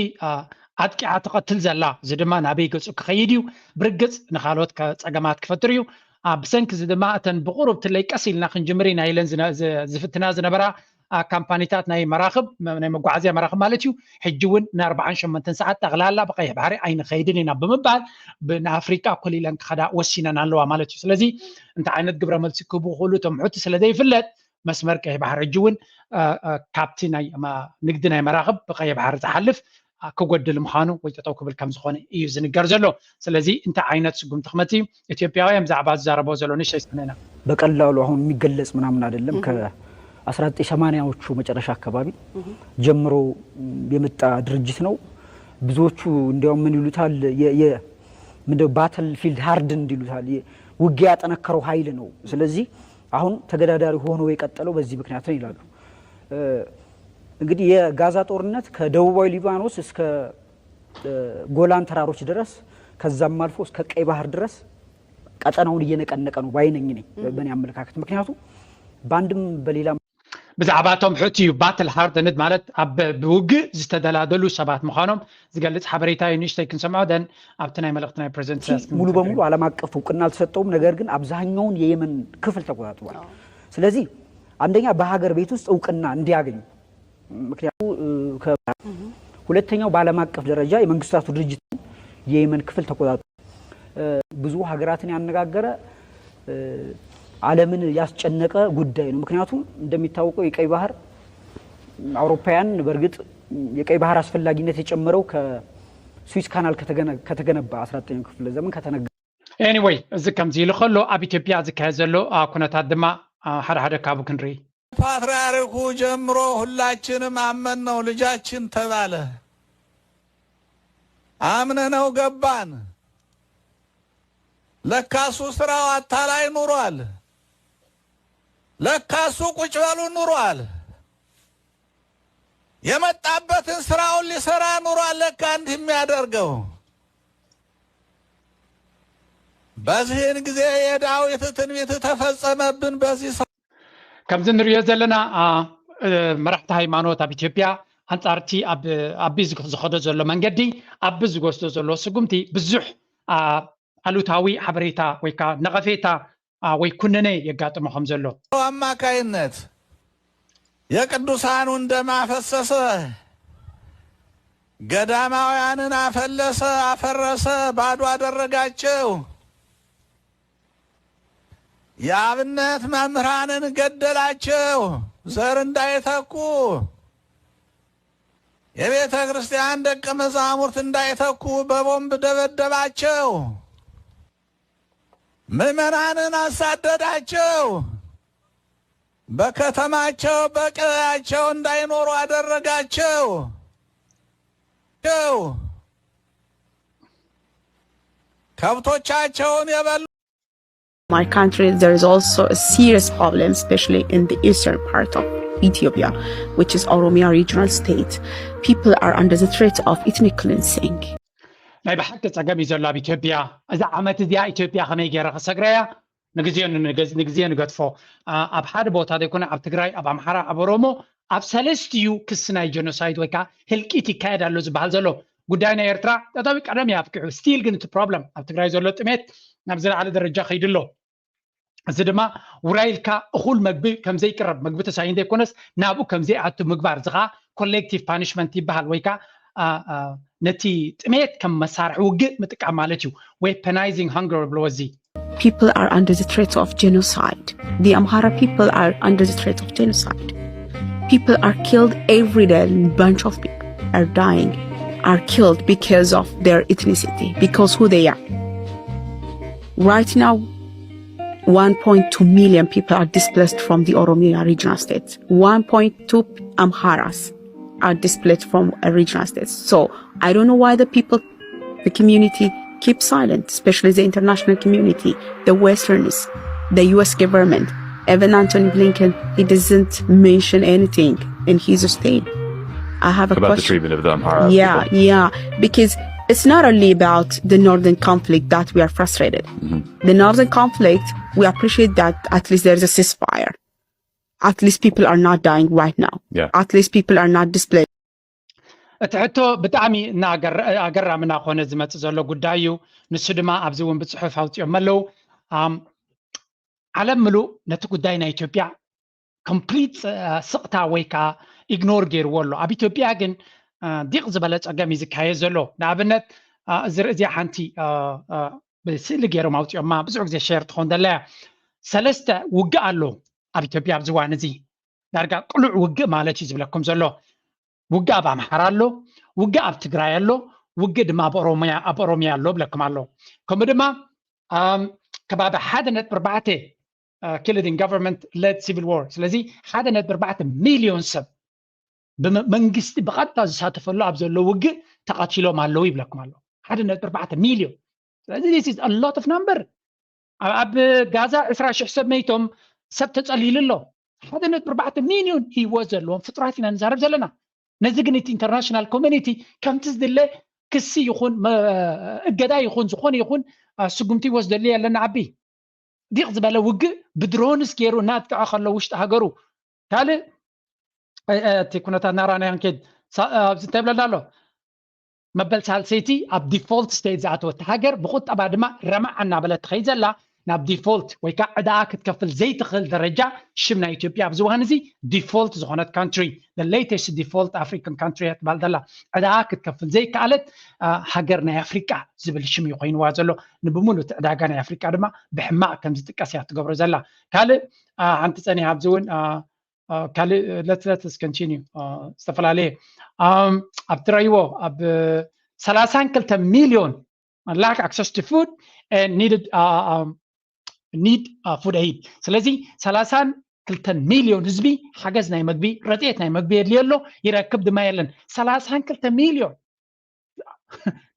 ኣጥቂዓ ትቐትል ዘላ፣ እዚ ድማ ናበይ ገፁ ክኸይድ እዩ? ብርግፅ ንካልኦት ፀገማት ክፈጥር እዩ። ብሰንኪ እዚ ድማ እተን ብቁሩብ ትለይ ቀስ ኢልና ክንጅምር ኢና ኢለን ዝፍትና ዝነበራ ካምፓኒታት ናይ መራኽብ ናይ መጓዓዝያ መራኽብ ማለት እዩ ሕጂ እውን ንኣርባዓን ሸሞንተን ሰዓት ጠቕላላ ብቀይሕ ባሕሪ ኣይንኸይድን ኢና ብምባል ንኣፍሪቃ ኮሊለን ክኸዳ ወሲነን ኣለዋ ማለት እዩ። ስለዚ እንታይ ዓይነት ግብረ መልሲ ክህቡ ክኽእሉ እቶም ሑቲ ስለዘይፍለጥ መስመር ቀይሕ ባሕሪ ሕጂ እውን ካብቲ ናይ ንግዲ ናይ መራኽብ ብቀይሕ ባሕሪ ዝሓልፍ ክጎድል ምዃኑ ወይ ጠጠው ክብል ከም ዝኾነ እዩ ዝንገር ዘሎ። ስለዚ እንታይ ዓይነት ስጉምቲ ክመጽእ እዩ? ኢትዮጵያውያን ብዛዕባ ዝዛረቦ ዘሎ ንእሽተይ ስምዕና። በቀላሉ አሁን የሚገለጽ ምናምን አይደለም። ከአስራ ዘጠኝ ሰማንያዎቹ መጨረሻ አካባቢ ጀምሮ የመጣ ድርጅት ነው። ብዙዎቹ እንዲያውም ምን ይሉታል የ- የ- ምንድነው ባትል ፊልድ ሃርድንድ ይሉታል። ውጊያ ያጠነከረው ኃይል ነው። ስለዚህ አሁን ተገዳዳሪ ሆኖ የቀጠለው በዚህ ምክንያት ነው ይላሉ። እንግዲህ የጋዛ ጦርነት ከደቡባዊ ሊባኖስ እስከ ጎላን ተራሮች ድረስ ከዛም አልፎ እስከ ቀይ ባህር ድረስ ቀጠናውን እየነቀነቀ ነው ባይ ነኝ እኔ በእኔ አመለካከት። ምክንያቱም በአንድም በሌላ ብዛዕባ እቶም ሕቲ እዩ ባትል ሃርደንድ ማለት ኣብ ብውግእ ዝተደላደሉ ሰባት ምዃኖም ዝገልጽ ሓበሬታ እዩ። ንእሽተይ ክንሰምዖ ደን ኣብቲ ናይ መልእኽቲ ናይ ፕሬዚደንት ኢሳያስ ሙሉ በሙሉ ዓለም አቀፍ እውቅና አልተሰጠውም። ነገር ግን አብዛኛውን የየመን ክፍል ተቆጣጥሯል። ስለዚህ አንደኛ በሀገር ቤት ውስጥ እውቅና እንዲያገኝ ምክንያቱ ሁለተኛው በዓለም አቀፍ ደረጃ የመንግስታቱ ድርጅት የየመን ክፍል ተቆጣጥሮ ብዙ ሀገራትን ያነጋገረ ዓለምን ያስጨነቀ ጉዳይ ነው። ምክንያቱም እንደሚታወቀው የቀይ ባህር አውሮፓውያን በእርግጥ የቀይ ባህር አስፈላጊነት የጨመረው ከስዊስ ካናል ከተገነባ አስራ ዘጠነኛው ክፍለ ዘመን ከተነገረ Anyway እዚ ከምዚ ኢሉ ከሎ ኣብ ኢትዮጵያ ዝካየድ ዘሎ ኩነታት ድማ ሓደ ሓደ ካብኡ ክንርኢ። ፓትርያርኩ ጀምሮ ሁላችንም አመንነው ልጃችን ተባለ። አምነነው ገባን። ለካሱ ስራው አታላይ ኑሯል። ለካሱ ቁጭ በሉ ኑሯል። የመጣበትን ስራውን ሊሰራ ኑሯል። ለካ እንዲህ የሚያደርገው በዚህን ጊዜ የዳዊት ትንቢት ተፈጸመብን። በዚህ ሰው ከምዚ ንሪኦ ዘለና መራሕቲ ሃይማኖት ኣብ ኢትዮጵያ ኣንጻርቲ ኣቢ ዝኸዶ ዘሎ መንገዲ፣ ኣቢ ዝወስዶ ዘሎ ስጉምቲ ብዙሕ ኣሉታዊ ሓበሬታ ወይ ከዓ ነቐፌታ ወይ ኩነኔ የጋጥሞ ከም ዘሎ አማካይነት የቅዱሳኑን ደም አፈሰሰ፣ ገዳማውያንን አፈለሰ፣ አፈረሰ፣ ባዶ አደረጋቸው። የአብነት መምህራንን ገደላቸው፣ ዘር እንዳይተኩ፣ የቤተ ክርስቲያን ደቀ መዛሙርት እንዳይተኩ በቦምብ ደበደባቸው። ምዕመናንን አሳደዳቸው፣ በከተማቸው በቀያቸው እንዳይኖሩ አደረጋቸው። ከብቶቻቸውን የበሉ My country, there is also a serious problem, especially in the eastern part of Ethiopia, which is Oromia regional state. People are under the threat of ethnic cleansing. ናይ ብሓቂ ጸገም እዩ ዘሎ ኣብ ኢትዮጵያ። እዛ ዓመት እዚኣ ኢትዮጵያ ከመይ ገይረ ክሰግረያ ንግዜ ንገድፎ። ኣብ ሓደ ቦታ ዘይኮነ ኣብ ትግራይ፣ ኣብ ኣምሓራ፣ ኣብ ኦሮሞ ኣብ ሰለስቲኡ ክሲ ናይ ጀኖሳይድ ወይ ከዓ ህልቂት ይካየድ ኣሎ ዝበሃል ዘሎ ጉዳይ ናይ ኤርትራ ጠጠው ቀደም እዩ ኣብቂዑ። ስቲል ግን እቲ ፕሮብለም ኣብ ትግራይ ዘሎ ጥሜት ናብ ዝለዓለ ደረጃ ከይዱ ኣሎ። እዚ ድማ ውራይ ኢልካ እኹል መግቢ ከምዘይቅረብ፣ መግቢ ተሳኢኑ ዘይኮነስ ናብኡ ከምዘይኣቱ ምግባር፣ እዚ ከዓ ኮሌክቲቭ ፓኒሽመንት ይበሃል ወይ ከዓ ነቲ ጥሜት ከም መሳርሒ ውግእ ምጥቃም ማለት እዩ። ዌፐናይዚንግ ሃንገር ብሎ እዚ People are under the threat of genocide. The Amhara people are under the threat of genocide. People are killed every day. A bunch of people are dying, are killed because of their ethnicity, because who they are. Right now, one point two million people are displaced from the Oromia regional states. One point two Amharas are displaced from a regional states. So I don't know why the people, the community keep silent, especially the international community, the Westerners, the U S government. Even Antony Blinken, he doesn't mention anything in his state. I have a about question. The treatment of the Amhara. Yeah, people. Yeah, because it's not only about the northern conflict that we are frustrated. Mm-hmm. The northern conflict, we appreciate that at least there is a ceasefire. At least people are not dying right now. Yeah. At least people are not displaced. እቲ ሕቶ ብጣዕሚ ኣገራሚ እናኾነ ዝመፅእ ዘሎ ጉዳይ እዩ። ንሱ ድማ ኣብዚ እውን ብፅሑፍ ኣውፂኦም ኣለዉ። ዓለም ምሉእ ነቲ ጉዳይ ናይ ኢትዮጵያ ኮምፕሊት ስቕታ ወይ ከዓ ኢግኖር ገይርዎ ኣሎ። ኣብ ኢትዮጵያ ግን ዲቕ ዝበለ ፀገም እዩ ዝካየድ ዘሎ። ንኣብነት እዚ ርእዚያ ሓንቲ ብስእሊ ገይሮም ኣውፂኦማ፣ ብዙሕ ግዜ ሸር ትኾን ዘለያ። ሰለስተ ውግእ ኣሎ ኣብ ኢትዮጵያ ኣብዚ እዋን እዚ። ዳርጋ ቅሉዕ ውግእ ማለት እዩ ዝብለኩም ዘሎ። ውግእ ኣብ ኣምሓራ ኣሎ፣ ውግእ ኣብ ትግራይ ኣሎ፣ ውግእ ድማ ኣብ ኦሮሚያ ኣሎ ብለኩም ኣሎ። ከምኡ ድማ ከባቢ ሓደ ነጥቢ ኣርባዕተ ኪልድ ኢን ጋቨርንመንት ለድ ሲቪል ዋር። ስለዚ ሓደ ነጥቢ ኣርባዕተ ሚልዮን ሰብ ብመንግስቲ ብቐጥታ ዝሳተፈሉ ኣብ ዘሎ ውግእ ተቐቲሎም ኣለዉ ይብለኩም ኣሎ። ሓደ ነጥቢ ኣርባዕተ ሚልዮን። ስለዚ this is a lot of number። ኣብ ጋዛ ዕስራ ሽሕ ሰብ መይቶም፣ ሰብ ተጸሊሉ ኣሎ። ሓደ ነጥቢ ኣርባዕተ ሚልዮን ህይወት ዘለዎም ፍጡራት ኢና ንዛረብ ዘለና። ነዚ ግን እቲ ኢንተርናሽናል ኮሚኒቲ ከምቲ ዝድለ ክሲ ይኹን እገዳ ይኹን ዝኾነ ይኹን ስጉምቲ ይወስደሉ የለን። ዓቢ ዲቕ ዝበለ ውግእ ብድሮንስ ገይሩ እናጥቅዐ ከሎ ውሽጢ ሃገሩ። ካልእ እቲ ኩነታት ናራና ክንከይድ ኣብዚ እንታይ ይብለና ኣሎ? መበል ሳልሰይቲ ኣብ ዲፎልት ስቴት ዝኣተወት ሃገር ብቁጠባ ድማ ረማዕ እናበለት ትኸይድ ዘላ ናብ ዲፎልት ወይ ከዓ ዕዳኣ ክትከፍል ዘይትኽእል ደረጃ ሽም ናይ ኢትዮጵያ ኣብዚ እዋን እዚ ዲፎልት ዝኾነት ካንትሪ፣ the latest default African country እያ ትበሃል ዘላ። ዕዳኣ ክትከፍል ዘይከኣለት ሃገር ናይ ኣፍሪቃ ዝብል ሽም እዩ ኮይንዋ ዘሎ። ንብሙሉ እቲ ዕዳጋ ናይ ኣፍሪቃ ድማ ብሕማቕ ከም ዝጥቀስ እያ ትገብሮ ዘላ። ካልእ ሓንቲ ፀኒሓ ኣብዚ እውን ካልእ let let continue ዝተፈላለየ ኣብ ትረይዎ ኣብ ሰላሳን ክልተ ሚልዮን lack access to food and needed need food aid። ስለዚ ሰላሳን ክልተን ሚልዮን ህዝቢ ሓገዝ ናይ መግቢ፣ ረድኤት ናይ መግቢ የድልዮ ኣሎ፣ ይረክብ ድማ የለን። ሰላሳን ክልተ ሚልዮን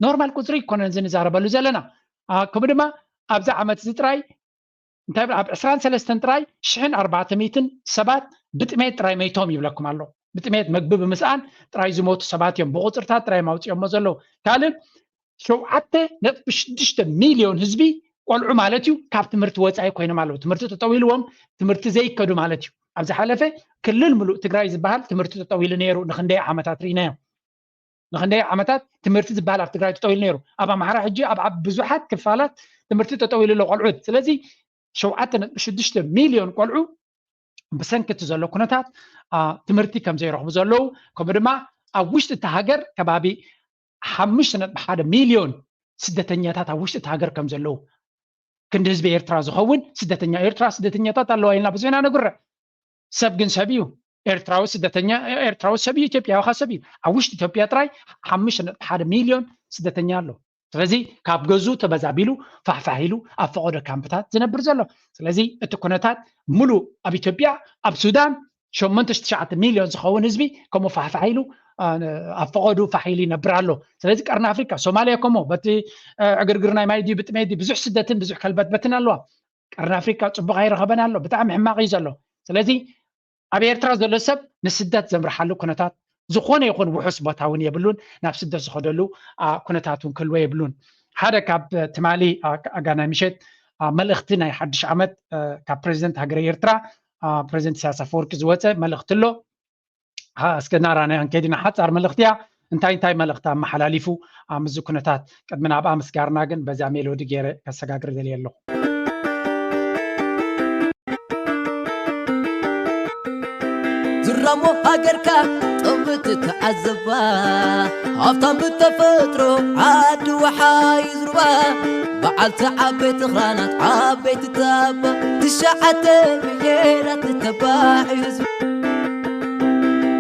ኖርማል ቁፅሪ ይኮነን እዚ ንዛረበሉ ዘለና። ከምኡ ድማ ኣብዚ ዓመት እዚ ጥራይ እንታይ ኣብ ዕስራን ሰለስተን ጥራይ ሽሕን ኣርባዕተ ሚእትን ሰባት ብጥሜት ጥራይ መይቶም ይብለኩም ኣሎ። ብጥሜት መግቢ ብምስኣን ጥራይ ዝሞቱ ሰባት እዮም ብቁፅርታት ጥራይ ማውፅኦሞ ዘለዉ። ካልእ ሸውዓተ ነጥቢ ሽዱሽተ ሚልዮን ህዝቢ ቆልዑ ማለት እዩ ካብ ትምህርቲ ወፃኢ ኮይኖም ኣለዉ። ትምህርቲ ተጠዊልዎም ትምህርቲ ዘይከዱ ማለት እዩ። ኣብ ዝሓለፈ ክልል ምሉእ ትግራይ ዝበሃል ትምህርቲ ተጠዊሉ ነይሩ። ንክንደይ ዓመታት ርኢናዮ። ንክንደይ ዓመታት ትምህርቲ ዝበሃል ኣብ ትግራይ ተጠዊሉ ነይሩ። ኣብ ኣምሓራ ሕጂ ኣብ ኣብ ብዙሓት ክፋላት ትምህርቲ ተጠዊሉ ኣሎ ቆልዑት። ስለዚ ሸውዓተ ነጥቢ ሽዱሽተ ሚልዮን ቆልዑ ብሰንኪ እቲ ዘሎ ኩነታት ትምህርቲ ከም ዘይረኽቡ ዘለዉ፣ ከምኡ ድማ ኣብ ውሽጢ እቲ ሃገር ከባቢ ሓሙሽተ ነጥቢ ሓደ ሚልዮን ስደተኛታት ኣብ ውሽጢ እቲ ሃገር ከም ዘለዉ፣ ክንዲ ህዝቢ ኤርትራ ዝኸውን ስደተኛ ኤርትራ ስደተኛታት ኣለዋ ኢልና ብዙሕ ኢና ነጉርዕ። ሰብ ግን ሰብ እዩ። ኤርትራዊ ስደተኛ ኤርትራዊ ሰብ እዩ። ኢትዮጵያዊ ካ ሰብ እዩ። ኣብ ውሽጢ ኢትዮጵያ ጥራይ ሓሙሽተ ነጥቢ ሓደ ሚልዮን ስደተኛ ኣሎ። ስለዚ ካብ ገዝኡ ተበዛቢሉ ፋሕፋሕ ኢሉ ኣብ ፈቐዶ ካምፕታት ዝነብር ዘሎ። ስለዚ እቲ ኩነታት ሙሉእ ኣብ ኢትዮጵያ፣ ኣብ ሱዳን ሸሞንተ ትሽዓተ ሚልዮን ዝኸውን ህዝቢ ከምኡ ፋሕፋሕ ኢሉ ኣብ ፈቐዱ ፋሕ ኢሉ ይነብር ኣሎ። ስለዚ ቀርኒ ኣፍሪካ፣ ሶማልያ ከምኡ በቲ ዕግርግር ናይ ማይ ድዩ ብጥሜት ድዩ ብዙሕ ስደትን ብዙሕ ከልበትበትን ኣለዋ። ቀርኒ ኣፍሪካ ፅቡቕ ኣይረኸበን ኣሎ። ብጣዕሚ ሕማቕ እዩ ዘሎ። ስለዚ ኣብ ኤርትራ ዘሎ ሰብ ንስደት ዘምርሓሉ ኩነታት ዝኾነ ይኹን ውሑስ ቦታ እውን የብሉን። ናብ ስደት ዝኸደሉ ኩነታት እውን ክህልወ የብሉን። ሓደ ካብ ትማሊ ኣጋናይ ምሸት መልእኽቲ ናይ ሓድሽ ዓመት ካብ ፕሬዚደንት ሃገረ ኤርትራ ፕሬዚደንት ኢሳያስ ኣፈወርቂ ዝወፀ መልእኽቲ ኣሎ። እስከ ናራና ከይድና ሓፃር መልእኽቲ እያ። እንታይ እንታይ መልእኽቲ ኣመሓላሊፉ ምስዚ ኩነታት ቅድሚ ናብኣ ምስጋርና ግን በዛ ሜሎዲ ገይረ ከሰጋግር ደልየ ኣለኹ። ዝራሞ ሃገርካ ጠብት ተዓዘባ ሃብታም ብተፈጥሮ ዓዲ ወሓይ ዝሩባ በዓልቲ ዓበይቲ ኽራናት ዓበይቲ ታባ ትሽዓተ ብሄራት ተባዕ ህዝቢ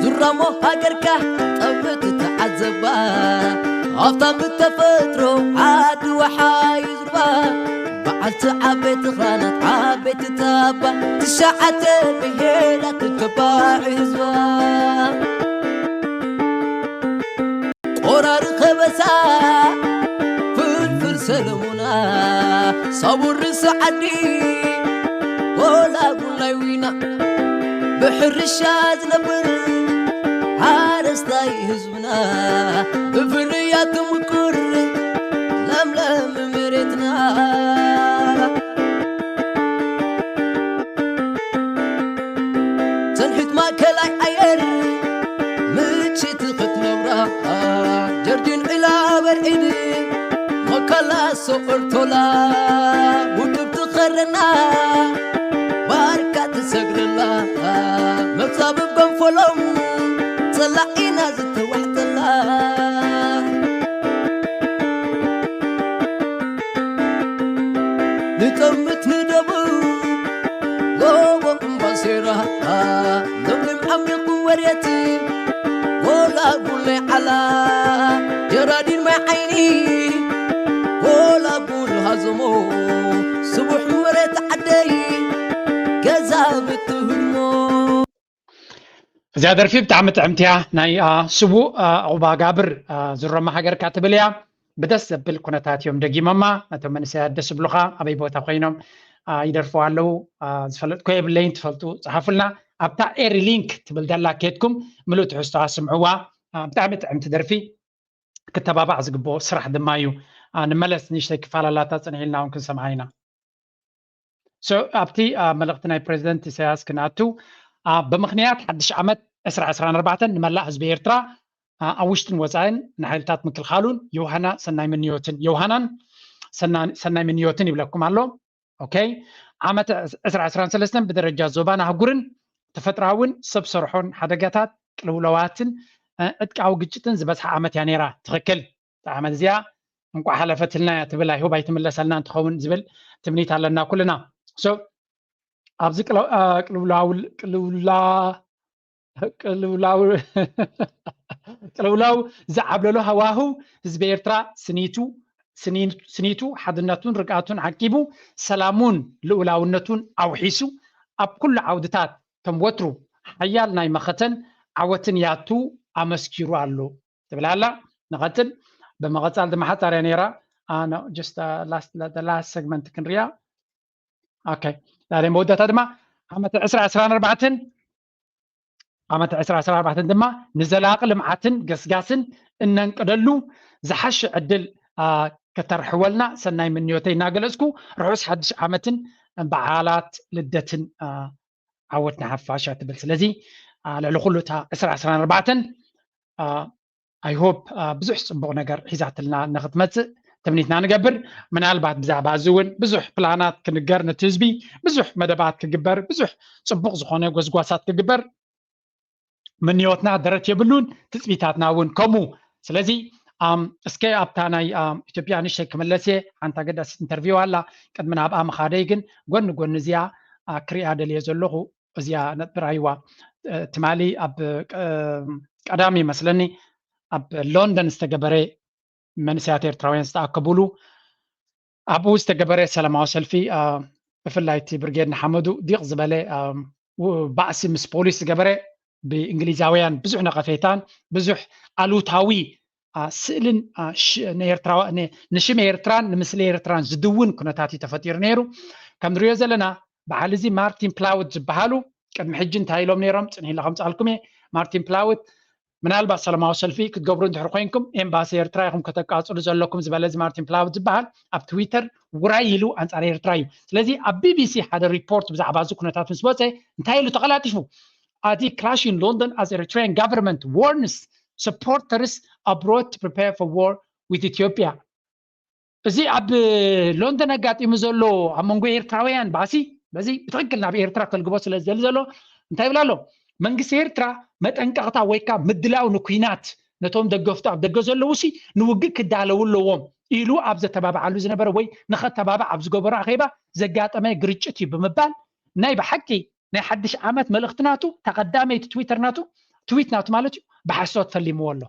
ዝራሞ ሃገርካ ጠብት ተዓዘባ ሃብታም ብተፈጥሮ ዓዲ ወሓይ ዝሩባ በዓልቲ ዓበይቲ ኽራናት ዓበይቲ ታባ ትሽዓተ ብሄራት ተባዕ ህዝባ ቆራሪ ከበሳ ፍልፍል ሰለሙና ሳቡር ርእሲ ዓዲ ጎላጉል ናይ ዊና ብሕርሻ ዝነብር ሓረስታይ ህዝብና ብፍርያት ትምኩር ለምለም መሬትና ሰንሒት ማእከላይ ኣየር ምችቲ ክትነብራ ጀርዲን ዕላ በርዒድ መከላ ሶቆርቶላ ውድብ ትኸረና ባርካ ትሰግደላ መጻብብ ገንፈሎም ጸላኢና ዝተዋሕጠላ ንጠምት ንደቡ ጎቦ እምባሴራ ለምለም ዓሚቕ ወርየት ጎላጉል ናይ ዓላ ጀራዲን ማይ ዓይኒ ጎላጉል ሃዘሞ ስቡሕ መሬት ዓደይ ገዛ ብትህድሞ እዚኣ ደርፊ ብጣዕሚ ጥዕምቲ እያ። ናይ ስቡእ ዕቑባ ጋብር ዝረማ ሃገርካ ትብል እያ። ብደስ ዘብል ኩነታት እዮም ደጊሞማ። ነቶም መንእሰያት ደስ ብሉኻ ኣበይ ቦታ ኮይኖም ይደርፍዋ ኣለዉ። ዝፈለጥኮ የብለይን፣ ትፈልጡ ጸሓፉልና። ኣብታ ኤሪ ሊንክ ትብል ደላ ኬድኩም ምሉእ ትሕዝቶኣ ስምዕዋ። ብጣዕሚ ጥዕምቲ ደርፊ። ክተባባዕ ዝግብኦ ስራሕ ድማ እዩ። ንመለስ ንእሽተይ ክፋል ኣላታ ጽንሕ ኢልና እውን ክንሰምዓ ኢና። ኣብቲ መልእኽቲ ናይ ፕሬዚደንት ኢሳያስ ክንኣቱ ብምኽንያት ሓድሽ ዓመት ዕስራ ዕስራን ኣርባዕተን ንመላእ ህዝቢ ኤርትራ ኣብ ውሽጥን ወፃእን ንሓይልታት ምክልኻሉን ዮሃና ሰናይ ምንዮትን ዮሃናን ሰናይ ምንዮትን ይብለኩም ኣሎ። ኦኬ ዓመት ዕስራ ዕስራን ሰለስተን ብደረጃ ዞባን ኣህጉርን ተፈጥራውን ሰብ ሰርሖን ሓደጋታት ቅልውላዋትን ዕጥቃዊ ግጭትን ዝበዝሓ ዓመት እያ ነይራ። ትኽክል። እታ ዓመት እዚኣ እንቋዕ ሓለፈትልና እያ ትብል ኣይሁብ ኣይትምለሰልና እንትኸውን ዝብል ትምኒት ኣለና ኩልና። ኣብዚ ቅልውላው ቅልውላ ቅልውላው ዝዓብለሎ ሃዋህው ህዝቢ ኤርትራ ስኒቱ ስኒቱ ሓድነቱን ርግኣቱን ዓቂቡ ሰላሙን ልኡላውነቱን ኣውሒሱ ኣብ ኩሉ ዓውድታት ከም ወትሩ ሓያል ናይ መኸተን ዓወትን ያቱ ኣመስኪሩ ኣሎ ትብል ኣላ። ንቐጽል። ብምቕጻል ድማ ሓጻር እያ ነይራ። ላስት ሰግመንት ክንሪያ። ኦኬ ዳሬ መወዳእታ ድማ ዓመት ዕስራ ዕስራን ኣርባዕተን ዓመት ዕስራ ዕስራን ኣርባዕተን ድማ ንዘላቒ ልምዓትን ገስጋስን እነንቅደሉ ዝሓሸ ዕድል ከተርሕወልና ሰናይ ምንዮተይ እናገለጽኩ፣ ርሑስ ሓድሽ ዓመትን በዓላት ልደትን ዓወት ንሓፋሻ ትብል። ስለዚ ልዕሊ ኩሉ እታ ዕስራ ዕስራን ኣርባዕተን I hope ብዙሕ ፅቡቕ ነገር ሒዛትልና ንክትመፅእ ትምኒትና ንገብር። ምናልባት ብዛዕባ እዚ እውን ብዙሕ ፕላናት ክንገር፣ ነቲ ህዝቢ ብዙሕ መደባት ክግበር፣ ብዙሕ ፅቡቕ ዝኾነ ጎስጓሳት ክግበር ምንዮትና ደረት የብሉን፣ ትፅቢታትና እውን ከምኡ። ስለዚ እስከ ኣብታ ናይ ኢትዮጵያ ንእሽተይ ክምለስ እየ። ሓንቲ ኣገዳሲት ኢንተርቪው ኣላ። ቅድሚ ናብኣ ምኻደይ ግን ጎኒ ጎኒ እዚኣ ክሪኣ ደልየ ዘለኹ እዚኣ ነጥቢ ራይዋ ትማሊ ኣብ ቀዳሚ መስለኒ ኣብ ሎንደን ዝተገበረ መንእሰያት ኤርትራውያን ዝተኣከቡሉ ኣብኡ ዝተገበረ ሰላማዊ ሰልፊ ብፍላይ እቲ ብርጌድ ንሓመዱ ዲቕ ዝበለ ባእሲ ምስ ፖሊስ ዝገበረ ብእንግሊዛውያን ብዙሕ ነቐፌታን ብዙሕ ኣሉታዊ ስእልን ንሽም ኤርትራን ንምስሊ ኤርትራን ዝድውን ኩነታት እዩ ተፈጢሩ ነይሩ። ከም ንሪኦ ዘለና በዓል እዚ ማርቲን ፕላውት ዝበሃሉ ቅድሚ ሕጂ እንታይ ኢሎም ነይሮም? ፅንሒላ ከምፅኣልኩም እየ። ማርቲን ፕላውት ምናልባት ሰላማዊ ሰልፊ ክትገብሩ እንድሕር ኮይንኩም ኤምባሲ ኤርትራ ኢኹም ከተቃፅሉ ዘለኩም ዝበለ እዚ ማርቲን ፕላውት ዝበሃል ኣብ ትዊተር ውራይ ኢሉ ኣንፃር ኤርትራ እዩ። ስለዚ ኣብ ቢቢሲ ሓደ ሪፖርት ብዛዕባ እዚ ኩነታት ምስ ወፀ እንታይ ኢሉ ተቐላጢፉ? A clash in London as Eritrean government warns supporters abroad to prepare for war with Ethiopia። እዚ ኣብ ሎንደን ኣጋጢሙ ዘሎ ኣብ መንጎ ኤርትራውያን ባእሲ በዚ ብትክክል ናብ ኤርትራ ከልግቦ ስለ ዝደሊ ዘሎ እንታይ ይብል ኣሎ? መንግስቲ ኤርትራ መጠንቀቕታ ወይ ከዓ ምድላው ንኩናት ነቶም ደገፍቱ ኣብ ደገ ዘለዉ ሲ ንውግእ ክዳለዉ ኣለዎም ኢሉ ኣብ ዘተባብዓሉ ዝነበረ ወይ ንኸተባብዕ ኣብ ዝገበሮ ኣኼባ ዘጋጠመ ግርጭት እዩ ብምባል ናይ ብሓቂ ናይ ሓድሽ ዓመት መልእኽቲ ናቱ ተቐዳመይቲ ትዊተር ናቱ ትዊት ናቱ ማለት እዩ ብሓሶት ፈሊምዎ ኣሎ።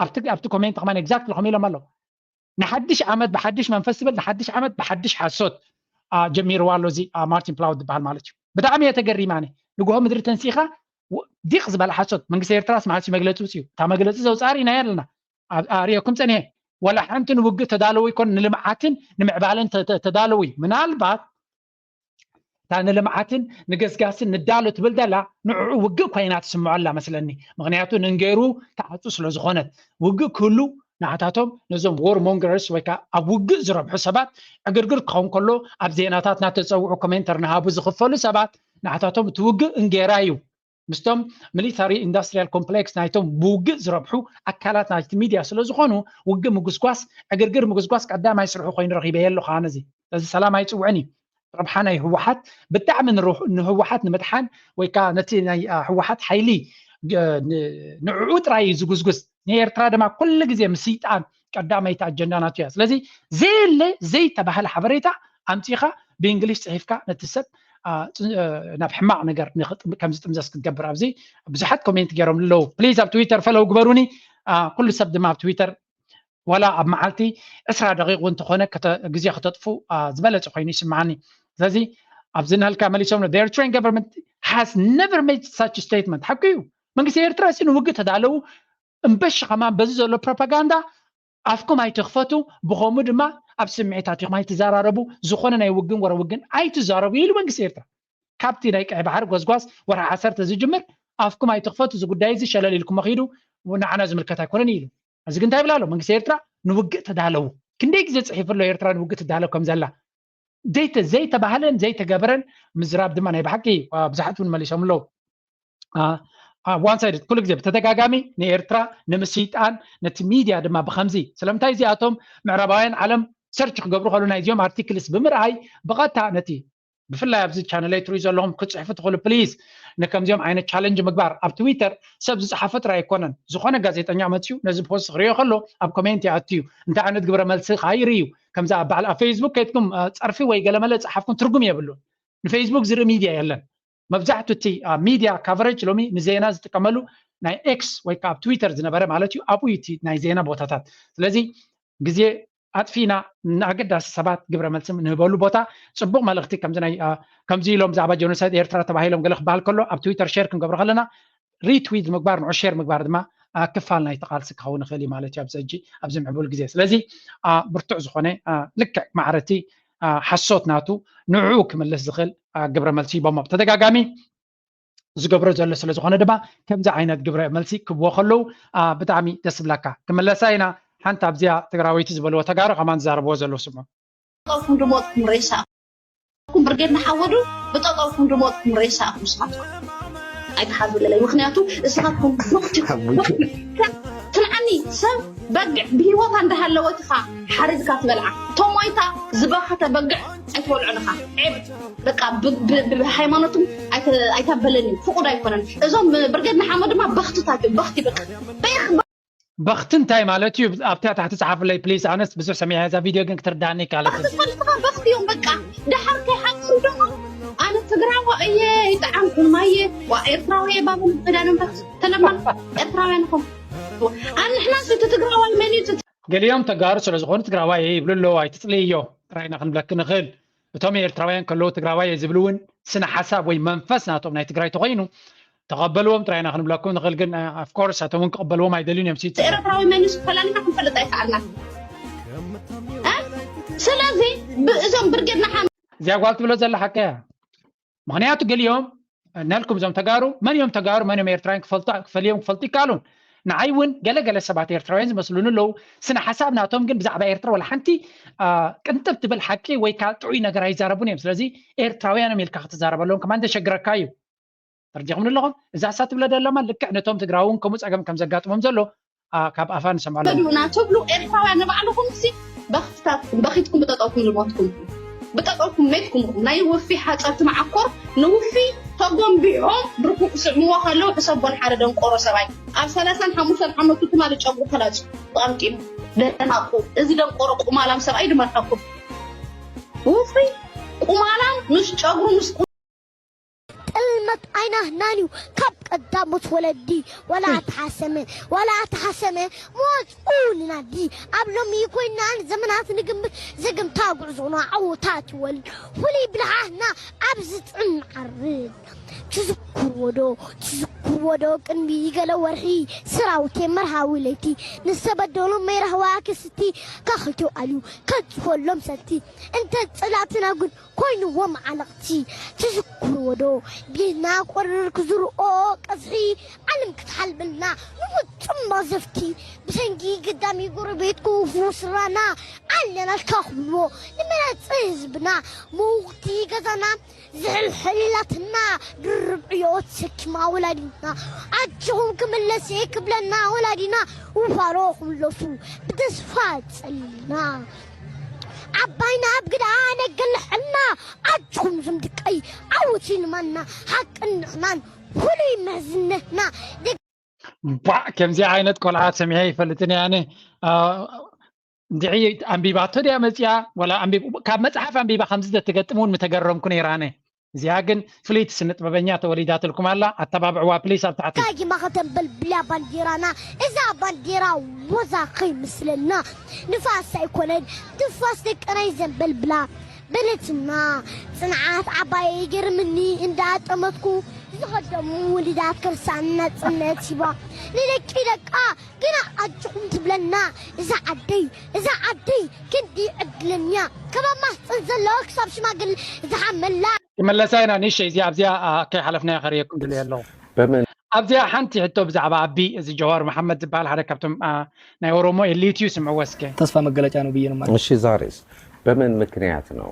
ኣብቲ ኣብቲ ኮሜንት ከማን ኤግዛክትሊ ከምኡ ኢሎም ኣለዉ። ንሓድሽ ዓመት ብሓድሽ መንፈስ ትብል ንሓድሽ ዓመት ብሓድሽ ሓሶት ጀሚርዋ ኣሎ እዚ ማርቲን ፕላውት ዝበሃል ማለት እዩ። ብጣዕሚ እየ ተገሪማ ኣነ። ንግሆ ምድሪ ተንሲእኻ ዲቕ ዝበለ ሓሶት መንግስቲ ኤርትራስ መዓልቲ መግለፂ ውፅኡ እታ መግለፂ ዘውፅኣ ርኢናዮ ኣለና። ኣርእየኩም ፀኒሐ። ወላ ሓንቲ ንውግእ ተዳለዉ ይኮን ንልምዓትን ንምዕባለን ተዳለዉ እዩ። ምናልባት እታ ንልምዓትን ንገስጋስን ንዳሎ ትብል ዘላ ንዕዑ ውግእ ኮይና ትስምዖ ኣላ መስለኒ። ምክንያቱ ንንገሩ ተዓፁ ስለ ዝኾነት ውግእ ክህሉ ንዓታቶም ነዞም ዎር ሞንገርስ ወይ ከዓ ኣብ ውግእ ዝረብሑ ሰባት ዕግርግር ክኸውን ከሎ ኣብ ዜናታት ናተፀውዑ ኮሜንተር ንሃቡ ዝኽፈሉ ሰባት ንዓታቶም እቲ ውግእ እንጌራ እዩ። ምስቶም ሚሊታሪ ኢንዳስትሪያል ኮምፕሌክስ ናይቶም ብውግእ ዝረብሑ ኣካላት ናይቲ ሚድያ ስለ ዝኾኑ ውግእ ምጉስጓስ ዕግርግር ምጉስጓስ ቀዳማይ ስርሑ ኮይኑ ረኺበዮ ኣለኹ። ኣነ እዚ እዚ ሰላም ኣይፅውዕን እዩ። ረብሓ ናይ ህወሓት ብጣዕሚ ንህወሓት ንምድሓን ወይ ከዓ ነቲ ናይ ህወሓት ሓይሊ ንዕኡ ጥራይ እዩ ዝጉስጉስ። ንኤርትራ ድማ ኩሉ ግዜ ምስይጣን ቀዳመይቲ ኣጀንዳ ናቱ እያ። ስለዚ ዘየለ ዘይተባህለ ሓበሬታ ኣምፂኻ ብእንግሊሽ ፅሒፍካ ነቲ ሰብ ናብ ሕማቕ ነገር ከም ዝጥምዘስ ክትገብር ኣብዚ ብዙሓት ኮሜንት ገይሮም ኣለዉ። ፕሊዝ ኣብ ትዊተር ፈለው ግበሩኒ። ኩሉ ሰብ ድማ ኣብ ትዊተር ዋላ ኣብ መዓልቲ ዕስራ ደቂቕ እውን እንተኾነ ግዜ ከተጥፉ ዝበለፀ ኮይኑ ይስምዓኒ። ስለዚ ኣብዚ ንህልካ መሊሶም Eritrean government has never made such statement። ሓቂ እዩ። መንግስቲ ኤርትራ ሲ ንውግእ ተዳለዉ እምበሽ ከማን በዚ ዘሎ ፕሮፓጋንዳ ኣፍኩም ኣይትኽፈቱ፣ ብኸምኡ ድማ ኣብ ስምዒታት ኢኹም ኣይትዘራረቡ፣ ዝኾነ ናይ ውግን ወረ ውግን ኣይትዛረቡ ኢሉ መንግስቲ ኤርትራ። ካብቲ ናይ ቀይ ባሕሪ ጎስጓስ ወርሒ ዓሰርተ ዝጅምር ኣፍኩም ኣይትኽፈቱ፣ እዚ ጉዳይ እዚ ሸለል ኢልኩም መኺዱ ንዓና ዝምልከት ኣይኮነን ኢሉ። እዚ ግን እንታይ ይብል ኣሎ? መንግስቲ ኤርትራ ንውግእ ተዳለዉ። ክንደይ ግዜ ፅሒፉ ኣሎ ኤርትራ ንውግእ ትዳለው ከም ዘላ? ዘይተ ዘይተባህለን ዘይተገበረን ምዝራብ ድማ ናይ ብሓቂ ብዙሓት እውን መሊሶም ኣለዉ። ዋን ሳይድድ ኩሉ ግዜ ብተደጋጋሚ ንኤርትራ ንምስይጣን ነቲ ሚድያ ድማ ብከምዚ ስለምንታይ እዚኣቶም ምዕራባውያን ዓለም ሰርች ክገብሩ ከሉ ናይዚኦም ኣርቲክልስ ብምርኣይ ብቐጥታ ነቲ ብፍላይ ኣብዚ ቻነለይ ትሪኡ ዘለኹም ክትፅሕፉ ትኽእሉ ፕሊዝ ንከምዚኦም ዓይነት ቻለንጅ ምግባር ኣብ ትዊተር ሰብ ዝፀሓፎ ጥራይ ኣይኮነን። ዝኾነ ጋዜጠኛ መፅዩ ነዚ ፖስት ክሪኦ ከሎ ኣብ ኮሜንት ይኣትዩ እንታይ ዓይነት ግብረ መልሲ ከዓ ይርእዩ። ከምዚ ኣብ በዓል ኣብ ፌስቡክ ከይትኩም ፀርፊ ወይ ገለመለ ፀሓፍኩም ትርጉም የብሉን። ንፌስቡክ ዝርኢ ሚድያ የለን። መብዛሕቱ እቲ ሚድያ ካቨሬጅ ሎሚ ንዜና ዝጥቀመሉ ናይ ኤክስ ወይ ከዓ ኣብ ትዊተር ዝነበረ ማለት እዩ። ኣብኡ እቲ ናይ ዜና ቦታታት ስለዚ ግዜ ኣጥፊና ንኣገዳሲ ሰባት ግብረ መልሲ ንህበሉ ቦታ ፅቡቅ መልእክቲ ከምዚ ኢሎም ብዛዕባ ጀኖሳይድ ኤርትራ ተባሂሎም ገለ ክበሃል ከሎ ኣብ ትዊተር ሼር ክንገብሮ ከለና ሪትዊት ምግባር ንዑ ሼር ምግባር ድማ ክፋል ናይቲ ቃልሲ ክኸውን ይኽእል እዩ ማለት እዩ ኣብዚ ሕጂ ኣብዚ ምዕቡል ግዜ ስለዚ ብርቱዕ ዝኾነ ልክዕ ማዕረቲ ሓሶት ናቱ ንዕኡ ክምልስ ዝኽእል ግብረ መልሲ ይቦሞ ብተደጋጋሚ ዝገብሮ ዘሎ ስለ ዝኾነ ድማ ከምዚ ዓይነት ግብረ መልሲ ክብዎ ከለዉ ብጣዕሚ ደስ ዝብለካ ክምለሳ ኢና ሓንቲ ኣብዚኣ ትግራወይቲ ዝበልዎ ተጋሩ ከማን ዝዛረብዎ ዘለዉ ስምዑ። ብጠጠውኩም ድሞትኩም ሬሳኹም ብርጌድ ንሓወዱ ብጠጠውኩም ድሞትኩም ሬሳኹም ስማትኩም ኣይትሓዙለይ። ምክንያቱ እስኻትኩም ትንዓኒ ሰብ በግዕ ብሂወታ እንዳሃለወት ኢኻ ሓሪድካ ትበልዓ። ተሞይታ ዝበኸተ በግዕ ኣይትበልዑን ኢኻ። ዔብ በቃ ብሃይማኖትም ኣይታበለኒ ፍቁድ ኣይኮነን። እዞም ብርጌድ ንሓመዱ ድማ በኽትታት እዮም። በኽቲ በቃ በኽቲ እንታይ ማለት እዩ? ኣብታ ታሕቲ ጸሓፍለይ ፕሊስ። ኣነስ ብዙሕ ሰሚዐ እዛ ቪድዮ ግን ክትርዳኒ ካለት ትፈልጥኻ በኽቲ እዮም በቃ። ደሓር ከይሓፍሩ ደሞ ኣነ ትግራዋ እየ ይጠዓምኩም ማየ ዋ ኤርትራዊ እየ ባበሉ ክዳን እምበር ተለማ ኤርትራውያን ኹም ኣንሕና ስቲ ትግራዋይ መን እዩ? ገሊኦም ተጋሩ ስለ ዝኾኑ ትግራዋይ እየ ይብሉ ኣለዉ። ኣይትጽልእዮ ጥራይና ክንብለኪ ንኽእል። እቶም ኤርትራውያን ከለዉ ትግራዋይ እየ ዝብሉ እውን ስነ ሓሳብ ወይ መንፈስ ናቶም ናይ ትግራይ ተኾይኑ ተቐበልዎም ጥራይና ክንብለኩም ንኽእል። ግን of course ኣቶም እውን ክቕበልዎም ኣይደልዩን እዮም። ሲቲ ኤርትራዊ መን እዩ ፈላሊና ክንፈልጥ ኣይከኣልና። ስለዚ እዞም ብርጌድ ንሓ እዚኣ ጓል ትብሎ ዘላ ሓቂ እያ። ምኽንያቱ ገሊኦም ነልኩም እዞም ተጋሩ መን እዮም ተጋሩ መን እዮም ኤርትራውያን ክፈልጡ ክፈልዮም ክፈልጡ ይከኣሉን። ንዓይ እውን ገለገለ ሰባት ኤርትራውያን ዝመስሉኒ ኣለዉ። ስነ ሓሳብ ናቶም ግን ብዛዕባ ኤርትራ ወላ ሓንቲ ቅንጥብ ትብል ሓቂ ወይ ከዓ ጥዑይ ነገር ኣይዛረቡን እዮም። ስለዚ ኤርትራውያን እዮም ኢልካ ክትዛረበሎም ከማን ዘሸግረካ እዩ። ተርዲኹምኒ ኣለኹም? እዛ እሳ ትብለ ደለማ ልክዕ ነቶም ትግራዊ እውን ከምኡ ፀገም ከም ዘጋጥሞም ዘሎ ካብ ኣፋ ንሰምዓሎም። በድኡና ትብሉ ኤርትራውያን ንባዕልኹም ሲ በኽትታትኩም በኺትኩም ብጠጠውኩም ዝሞትኩም ብጠጠውኩም ሜትኩም ኢኹም። ናይ ውፊ ሓፀርቲ መዓኮር ንውፊ ተጎንቢዖም ብርኩ ክስዕምዎ ከለዉ ሕሰቦን ሓደ ደንቆሮ ሰብኣይ ኣብ ሰላሳን ሓሙሽተን ዓመቱ ትማሊ ጨጉሩ ተላፅዩ ተቐምጢሙ ደናቁ እዚ ደንቆሮ ቁማላም ሰብኣይ ድመርሓኩም። ውፊ ቁማላም ምስ ጨጉሩ ምስ ጥልመት ኣይናህናን እዩ ካብ ቀዳሞት ወለዲ ዋላ ኣተሓሰመ ዋላ ኣተሓሰመ መዋፅኡ ንናዲ ኣብ ሎሚ ኮይናን ዘመናት ንግምት ዘገምታ ጉዕዞና ዓወታት ይወልድ ፍሉይ ብልሓህና ኣብ ዝጥዕም ዓርብ ትዝክርዎ ዶ ትዝክርዎ ዶ ቅድሚ ገለ ወርሒ ሰራዊቴ መርሃዊ ለይቲ ንዝተበደሉ መይራህዋ ክስቲ ካኽልቲ ኣልዩ ከፅፈሎም ሰቲ እንተ ፅላትና ግን ኮይንዎም ዓለቕቲ ትዝክርዎ ዶ ቤና ቆርር ክዝርኦ ቀዝሒ ዓለም ክትሓልበልና ንፍፁም መቕዘፍቲ ብሰንጊ ግዳሚ ጎረቤት ክውፉ ስራና ኣለናልካ ክብልዎ ንመረፂ ህዝብና መውቕቲ ገዛና ዝሕልሕላትና ድርብ ዕዮ ተሰኪማ ወላዲና ኣጆኹም ክምለስ እየ ክብለና ወላዲና ውፋሮ ክምለሱ ብተስፋ ጸሊና ዓባይና ኣብ ግዳ ነገልሕና ኣጆኹም ዝምድቀይ ዓወት ይልማና ሓቅን ንሕናን ፍሉይ መዝነትና ባዕ ከምዚ ዓይነት ቆልዓ ሰሚዐ ይፈልጥን እየ ኣነ። እንድዒ ኣንቢባቶ ድያ መፅያ ዋላ ካብ መፅሓፍ ኣንቢባ ከምዚ ዘትገጥም እውን ምተገረምኩ ነይራ ኣነ። እዚኣ ግን ፍልይቲ ስነ ጥበበኛ ተወሊዳትልኩም ኣላ። ኣተባብዕዋ ፕሊስ ኣብ ታሕቲ። ዳጊማ ከተንበልብላ ባንዴራና እዛ ባንዴራ ወዛ ከይምስለና ንፋስ ኣይኮነን ትፋስ ደቀናይ ዘንበልብላ በለትና ጽንዓት ዓባይ ገርምኒ እንዳጠመትኩ ዝኸደሙ ውልዳት ከርሳን ናጽነት ሂባ ንደቂ ደቃ ግና ኣጆኹም ትብለና እዛ ዓደይ እዛ ዓደይ ክንዲ ዕድለኛ ከባ ማህፀን ዘለዋ ክሳብ ሽማግል ዝሓመላ ክመለሳ ኢና ንእሸይ እዚኣ ኣብዚኣ ከይሓለፍናያ ከርእየኩም ድልየ ኣለኹ ኣብዚኣ ሓንቲ ሕቶ ብዛዕባ ኣቢ እዚ ጀዋር መሓመድ ዝበሃል ሓደ ካብቶም ናይ ኦሮሞ ኤሊት እዩ ስምዕዎ እስከ ተስፋ መገለጫ ነው ብዬ ነው ማለት እሺ ዛሬስ በምን ምክንያት ነው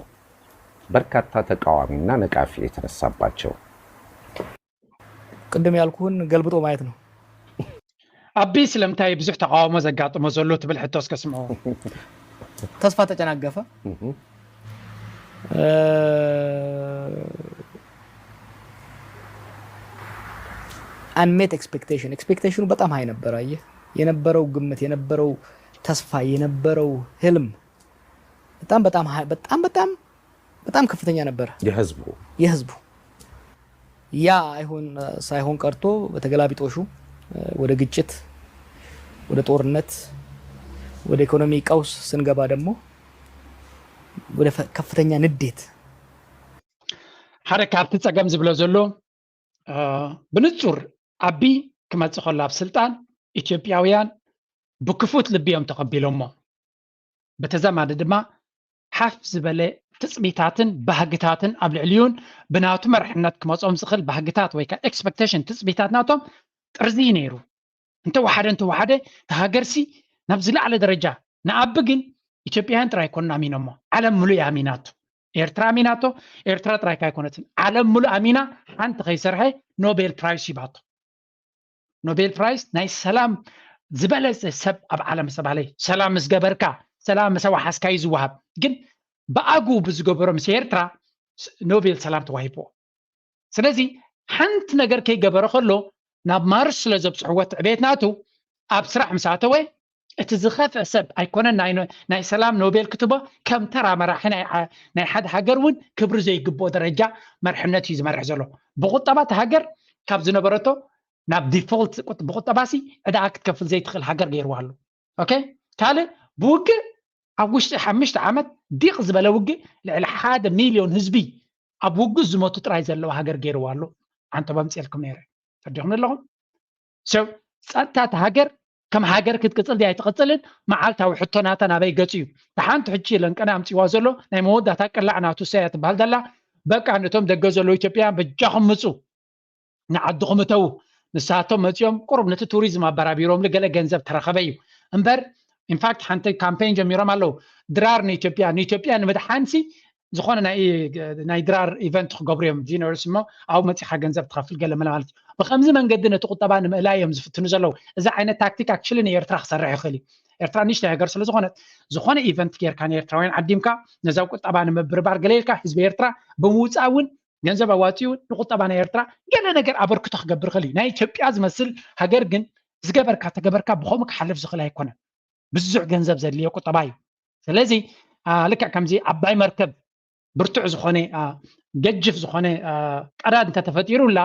በርካታ ተቃዋሚና ነቃፊ የተነሳባቸው ቅድም ያልኩህን ገልብጦ ማየት ነው። ኣቢ ስለምንታይ ብዙሕ ተቃውሞ ዘጋጥሞ ዘሎ ትብል ሕቶ እስከ ስምዑ። ተስፋ ተጨናገፈ። Unmet expectation expectation ኑ በጣም high ነበር። አየህ የነበረው ግምት የነበረው ተስፋ የነበረው ህልም በጣም በጣም በጣም በጣም በጣም ከፍተኛ ነበር። የህዝቡ የህዝቡ ያ አይሆን ሳይሆን ቀርቶ በተገላቢጦሹ ወደ ግጭት፣ ወደ ጦርነት፣ ወደ ኢኮኖሚ ቀውስ ስንገባ ደግሞ ወደ ከፍተኛ ንዴት። ሓደ ካብቲ ጸገም ዝብሎ ዘሎ ብንጹር ኣቢ ክመጽእ ከሎ ኣብ ስልጣን ኢትዮጵያውያን ብክፉት ልቢ እዮም ተቐቢሎሞ። ብተዛማዲ ድማ ሓፍ ዝበለ ትፅቢታትን ባህግታትን ኣብ ልዕሊኡን ብናቱ መርሕነት ክመፆም ዝኽእል ባህግታት ወይ ከዓ ኤክስፐክቴሽን ትፅቢታት ናቶም ጥርዚ እዩ ነይሩ። እንተወሓደ እንተወሓደ እቲ ሃገርሲ ናብ ዝለዓለ ደረጃ ንኣቢ ግን ኢትዮጵያውያን ጥራይ ኣይኮኑን ኣሚኖሞ፣ ዓለም ምሉእ ኣሚናቶ። ኤርትራ ኣሚናቶ። ኤርትራ ጥራይ ኣይኮነትን፣ ዓለም ምሉእ ኣሚና ሓንቲ ከይሰርሐ ኖቤል ፕራይስ ሂባቶ። ኖቤል ፕራይስ ናይ ሰላም ዝበለጸ ሰብ ኣብ ዓለም ዝተባህለ፣ ሰላም ምስ ገበርካ፣ ሰላም ምስ ኣዋሓስካ እዩ ዝወሃብ። ግን ብኣግኡ ብዝገበሮ ምስ ኤርትራ ስ- ኖቤል ሰላም ተዋሂብዎ። ስለዚ ሓንቲ ነገር ከይገበረ ከሎ ናብ ማርስ ስለ ዘብፅሕዎ እቲ ዕቤት ናቱ ኣብ ስራሕ ምስ ኣተወ እቲ ዝኸፍአ ሰብ ኣይኮነን ናይ ኖ- ናይ ሰላም ኖቤል ክትቦ ከም ተራ መራሒ ናይ ዓ- ናይ ሓደ ሃገር እውን ክብሪ ዘይግብኦ ደረጃ መርሕነት እዩ ዝመርሕ ዘሎ። ብቁጠባ እቲ ሃገር ካብ ዝነበረቶ ናብ ዲፎልት ቁጥ- ብቁጠባሲ ዕዳኣ ክትከፍል ዘይትኽእል ሃገር ገይርዋ ኣሎ። ኦኬ ካልእ ብውግእ ኣብ ውሽጢ ሓሙሽተ ዓመት ዲቕ ዝበለ ውግእ ልዕሊ ሓደ ሚልዮን ህዝቢ ኣብ ውግእ ዝሞቱ ጥራይ ዘለዋ ሃገር ገይርዋ ኣሎ። ኣንተ በምፅኤልኩም ነይረ ፈዲኹም ኣለኹም ሰብ ጸጥታ እቲ ሃገር ከም ሃገር ክትቅፅል ድያ ኣይትቕፅልን መዓልታዊ ሕቶ ናታ ናበይ ገፅ እዩ። ሓንቲ ሕጂ ለንቀና ኣምፅዋ ዘሎ ናይ መወዳእታ ቅላዕ ናቱ ሰያ ትበሃል ዘላ በቃ ነቶም ደገ ዘለዉ ኢትዮጵያን በጃኹም ምፁ ንዓድኹም እተዉ። ንሳቶም መፂኦም ቁሩብ ነቲ ቱሪዝም ኣበራቢሮምሉ ገለ ገንዘብ ተረኸበ እዩ እምበር ኢንፋክት ሓንቲ ካምፔን ጀሚሮም ኣለዉ። ድራር ንኢትዮጵያ ንኢትዮጵያ ንምድሓንሲ ዝኾነ ናይ ናይ ድራር ኢቨንት ክገብሩ እዮም ቪነርስ እሞ ኣብኡ መፂኻ ገንዘብ ትኸፍል ገለ መለ ማለት እዩ። ብከምዚ መንገዲ ነቲ ቁጠባ ንምእላይ እዮም ዝፍትኑ ዘለዉ። እዚ ዓይነት ታክቲክ ኣክሽሊ ንኤርትራ ክሰርሕ ይኽእል እዩ። ኤርትራ ንሽተ ሃገር ስለ ዝኾነት ዝኾነ ኢቨንት ጌርካ ንኤርትራውያን ዓዲምካ ነዛ ቁጠባ ንምብርባር ገለ ኢልካ ህዝቢ ኤርትራ ብምውፃእ እውን ገንዘብ ኣዋፂኡ ንቁጠባ ናይ ኤርትራ ገለ ነገር ኣበርክቶ ክገብር ይኽእል እዩ። ናይ ኢትዮጵያ ዝመስል ሃገር ግን ዝገበርካ ተገበርካ ብኸምኡ ክሓልፍ ዝኽእል ኣይኮነን። ብዙሕ ገንዘብ ዘድልዮ ቁጠባ እዩ። ስለዚ ልክዕ ከምዚ ዓባይ መርከብ ብርቱዕ ዝኾነ ገጅፍ ዝኾነ ቀዳድ እንተተፈጢሩላ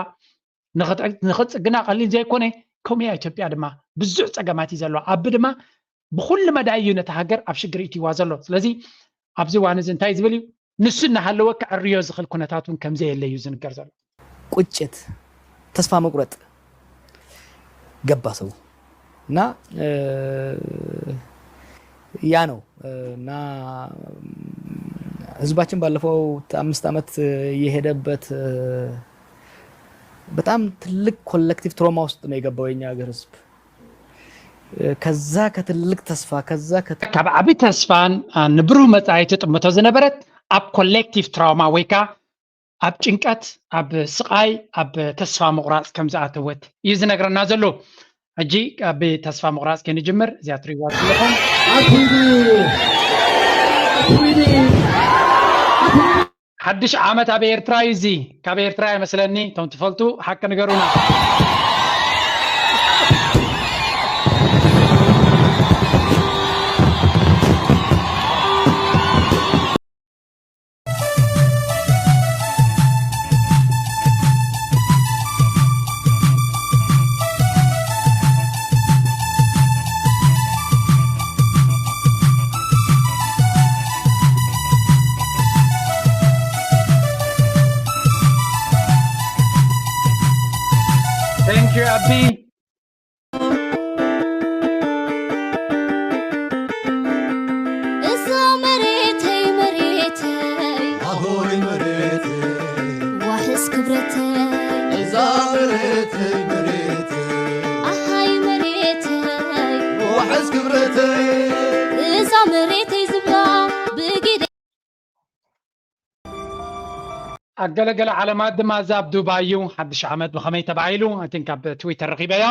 ንኽፅግና ቀሊል ዘይኮነ ከምኡ ኢትዮጵያ ድማ ብዙሕ ፀገማት እዩ ዘለዋ። ኣቢ ድማ ብኩሉ መዳይ እዩ ነቲ ሃገር ኣብ ሽግር ኢትዋ ዘሎ። ስለዚ ኣብዚ ዋን እዚ እንታይ ዝብል እዩ ንሱ እናሃለወ ክዕርዮ ዝኽእል ኩነታት እውን ከምዘየለ እዩ ዝንገር ዘሎ። ቁጭት፣ ተስፋ መቁረጥ ገባ ሰው እና ያ ነው እና ህዝባችን ባለፈው አምስት ዓመት የሄደበት በጣም ትልቅ ኮሌክቲቭ ትሮማ ውስጥ ነው የገባው የኛ ሀገር ህዝብ። ከዛ ከትልቅ ተስፋ ከዛ ከት- ካብ ዓቢ ተስፋን ንብሩህ መጻኢ ትጥምቶ ዝነበረት ኣብ ኮሌክቲቭ ትራውማ ወይ ከዓ ኣብ ጭንቀት፣ ኣብ ስቓይ፣ ኣብ ተስፋ ምቑራፅ ከም ዝኣተወት እዩ ዝነግረና ዘሎ። ሕጂ ኣብ ተስፋ ምቑራፅ ከንጅምር እዚኣ ትሪእዋ ዘለኹም ሓድሽ ዓመት ኣብ ኤርትራ እዩ እዚ። ካብ ኤርትራ ይመስለኒ እቶም ትፈልጡ ሓቂ ንገሩና። Thank you ኣቢ። እዛ መሬተይ መሬተይ ኣሆይ መሬተይ ዋሕስ ክብረተይ እዛ መሬተይ መሬተይ ኣሃይ መሬተይ ዋሕስ ክብረተይ እዛ መሬተይ ዝብላ ብግደ ኣገለገለ ዓለማት ድማ እዛ ኣብ ዱባይ እዩ ሓድሽ ዓመት ብኸመይ ተባሂሉ ኣይ ቲንክ ኣብ ትዊተር ረኺበያ።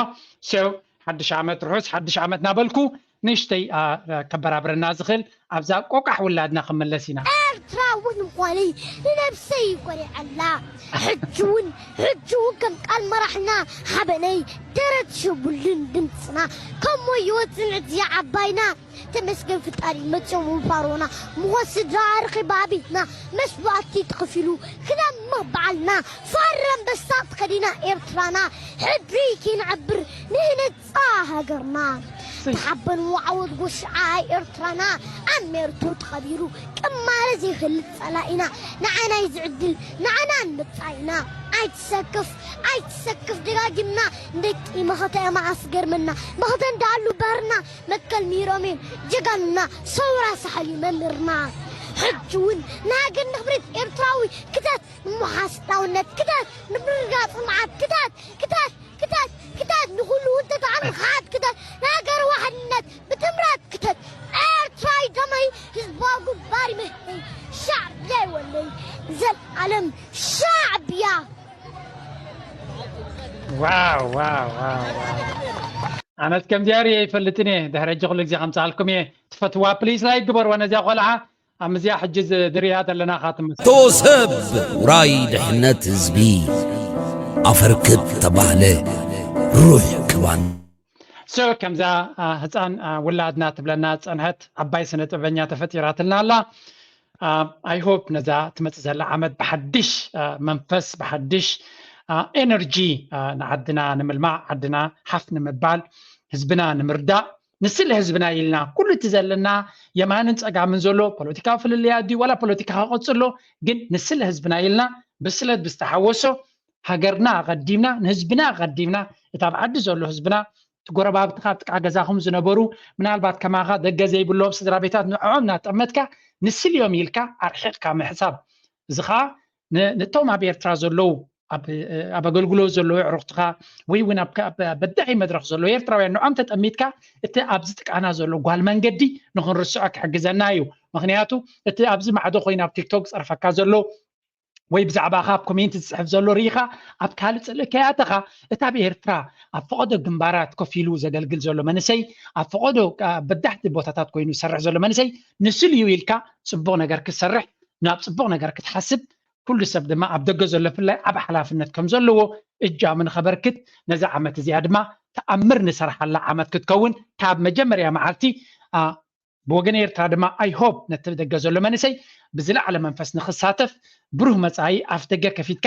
ሶ ሓድሽ ዓመት ርሑስ ሓድሽ ዓመት ናበልኩ ንእሽተይ ከበራብረና ዝኽእል ኣብዛ ቆቃሕ ውላድና ክመለስ ኢና። ኤርትራዊ ምዃነይ ንነብሰይ ይኮሪዐላ። ሕጂ እውን ሕጂ እውን ከም ቃል መራሕና ሓበነይ ደረት ሽቡልን ድምፅና ከም ወዮ ፅንዕት እዚኣ ዓባይና ተመስገን ፍጣሪ መፅኦም ፋሮና ምኾን ስድራ ኣርኺባ ኣቢትና መስዋእቲ ተኸፊሉ ክነምር በዓልና ፋረ ኣንበሳ ተኸዲና ኤርትራና ሕድሪ ከይንዓብር ንህነፃ ሃገርና ተሓበንዎ ዓወት ጎሽዓ ኤርትራና ኣብ ሜርቶ ተኸቢሩ ቅማረ ዘይፈልጥ ፀላኢና ንዓና እዩ ዝዕድል ንዓና ንመፃኢና ኣይትሰክፍ ኣይትሰክፍ ደጋጊምና ንደቂ መኸተ እዮም ኣስገርምና መኸተ እንዳኣሉ ባህርና መትከል ሚሮም እዮም ጀጋኑና ሰውራ ሳሕል እዩ መምህርና ሕጂ እውን ንሃገር ንኽብሪት ኤርትራዊ ክታት ንምሓስ ናውነት ክታት ንምርጋፅ መዓት ክታት ክታት ክታት ክታት ንኹሉ እውን ተተዓን ኻት ክታት ንሃገር ዋሕድነት ብጥምራ ዋው ዋው ዋው ዋው። ኣነስ ከምዚኣ ርእየ ይፈልጥን እየ። ድሕሪ ሕጂ ኩሉ ግዜ ከምፅኣልኩም እየ። ትፈትዋ ፕሊስ ላይክ ግበርዋ ነዚኣ ቆልዓ። ኣብ ምዚኣ ሕጂ ዝ- ንሪኣ ዘለና ካ ትመስል። ተወሰብ ውራይ ድሕነት ህዝቢ ኣፈርክብ ተባህለ ሩሕ ክባን ሶ ከምዛ አ፣ ህፃን አ፣ ውላድና ትብለና ዝፀንሐት ዓባይ ስነ ጥበበኛ ተፈጢራትልና ኣላ። I hope ነዛ ትመፅእ ዘላ ዓመት ብሓድሽ አ፣ መንፈስ ብሓድሽ ኤነርጂ ንዓድና ንምልማዕ ዓድና ሓፍ ንምባል ህዝብና ንምርዳእ ንስለ ህዝብና ኢልና ኩሉ እቲ ዘለና የማንን ፀጋምን ዘሎ ፖለቲካዊ ፍልልያ ድዩ ዋላ ፖለቲካ ክቐፅሎ ግን ንስለ ህዝብና ኢልና ብስለት ብዝተሓወሶ ሃገርና ኣቐዲምና ንህዝብና ኣቐዲምና እቲ ኣብ ዓዲ ዘሎ ህዝብና እቲ ጎረባብትኻ ኣብ ጥቃ ገዛኹም ዝነበሩ ምናልባት ከማኻ ደገ ዘይብሎም ስድራ ቤታት ንዕኦም እናጠመትካ ንስልዮም ኢልካ ኣርሒቕካ ምሕሳብ እዚ ኸዓ ን- ነቶም ኣብ ኤርትራ ዘለዉ ኣብ ኣብ ኣገልግሎት ዘለዉ ኣዕሩኽትኻ ወይ እውን ኣብ ከ- ኣብ በዳሒ መድረኽ ዘለዉ ኤርትራውያን ንዖም ተጠሚትካ እቲ ኣብዚ ጥቃና ዘሎ ጓል መንገዲ ንኽንርስዖ ክሕግዘና እዩ። ምኽንያቱ እቲ ኣብዚ ማዕዶ ኮይኑ ኣብ ቲክቶክ ዝፀርፈካ ዘሎ ወይ ብዛዕባኻ ኣብ ኮሜንት ዝፅሕፍ ዘሎ ርኢኻ ኣብ ካልእ ፅልእ ከይኣተኻ እቲ ኣብ ኤርትራ ኣብ ፈቐዶ ግንባራት ኮፍ ኢሉ ዘገልግል ዘሎ መንእሰይ ኣብ ፈቐዶ በዳሕቲ ቦታታት ኮይኑ ዝሰርሕ ዘሎ መንእሰይ ንስልዩ ኢልካ ፅቡቕ ነገር ክትሰርሕ ናብ ፅቡቕ ነገር ክትሓስብ ኩሉ ሰብ ድማ ኣብ ደገ ዘሎ ፍላይ ዓብ ሓላፍነት ከም ዘለዎ እጃሙ ንኸበርክት ነዛ ዓመት እዚኣ ድማ ተኣምር ንሰርሓላ ዓመት ክትከውን ካብ መጀመርያ መዓልቲ ብወገን ኤርትራ ድማ I hope ነቲ ደገ ዘሎ መንእሰይ ብዝለዓለ መንፈስ ንኽሳተፍ ብሩህ መፃኢ ኣፍ ደገ ከፊትካ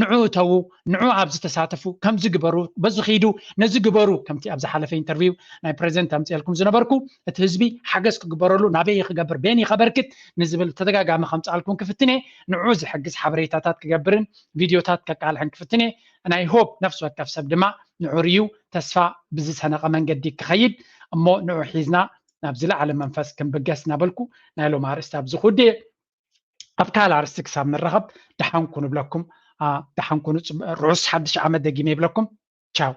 ንዑ እተዉ ንዑ ኣብዚ ተሳተፉ ከምዚ ግበሩ በዚ ኺዱ ነዚ ግበሩ ከምቲ ኣብ ዝሓለፈ ኢንተርቪው ናይ ፕሬዚደንት ኣምፅኤልኩም ዝነበርኩ እቲ ህዝቢ ሓገዝ ክግበረሉ ናበይ ክገብር ቤን ከበርክት ንዝብል ተደጋጋሚ ከምፅኣልኩም ክፍትነ ንዑ ዝሕግዝ ሓበሬታታት ክገብርን ቪድዮታት ከቃልሕን ክፍትነ ናይ ሆፕ ነፍሲ ወከፍ ሰብ ድማ ንዑ ርዩ ተስፋ ብዝሰነቐ መንገዲ ክኸይድ እሞ ንዑ ሒዝና ናብ ዝለዓለ መንፈስ ክንብገስ እናበልኩ ናይ ሎም ኣርእስቲ ኣብዚ ክውድእ ኣብ ካልእ ኣርእስቲ ክሳብ ንረኸብ ደሓንኩ ንብለኩም ደሓንኩ ርሑስ ሓድሽ ዓመት ደጊመ ይብለኩም ቻው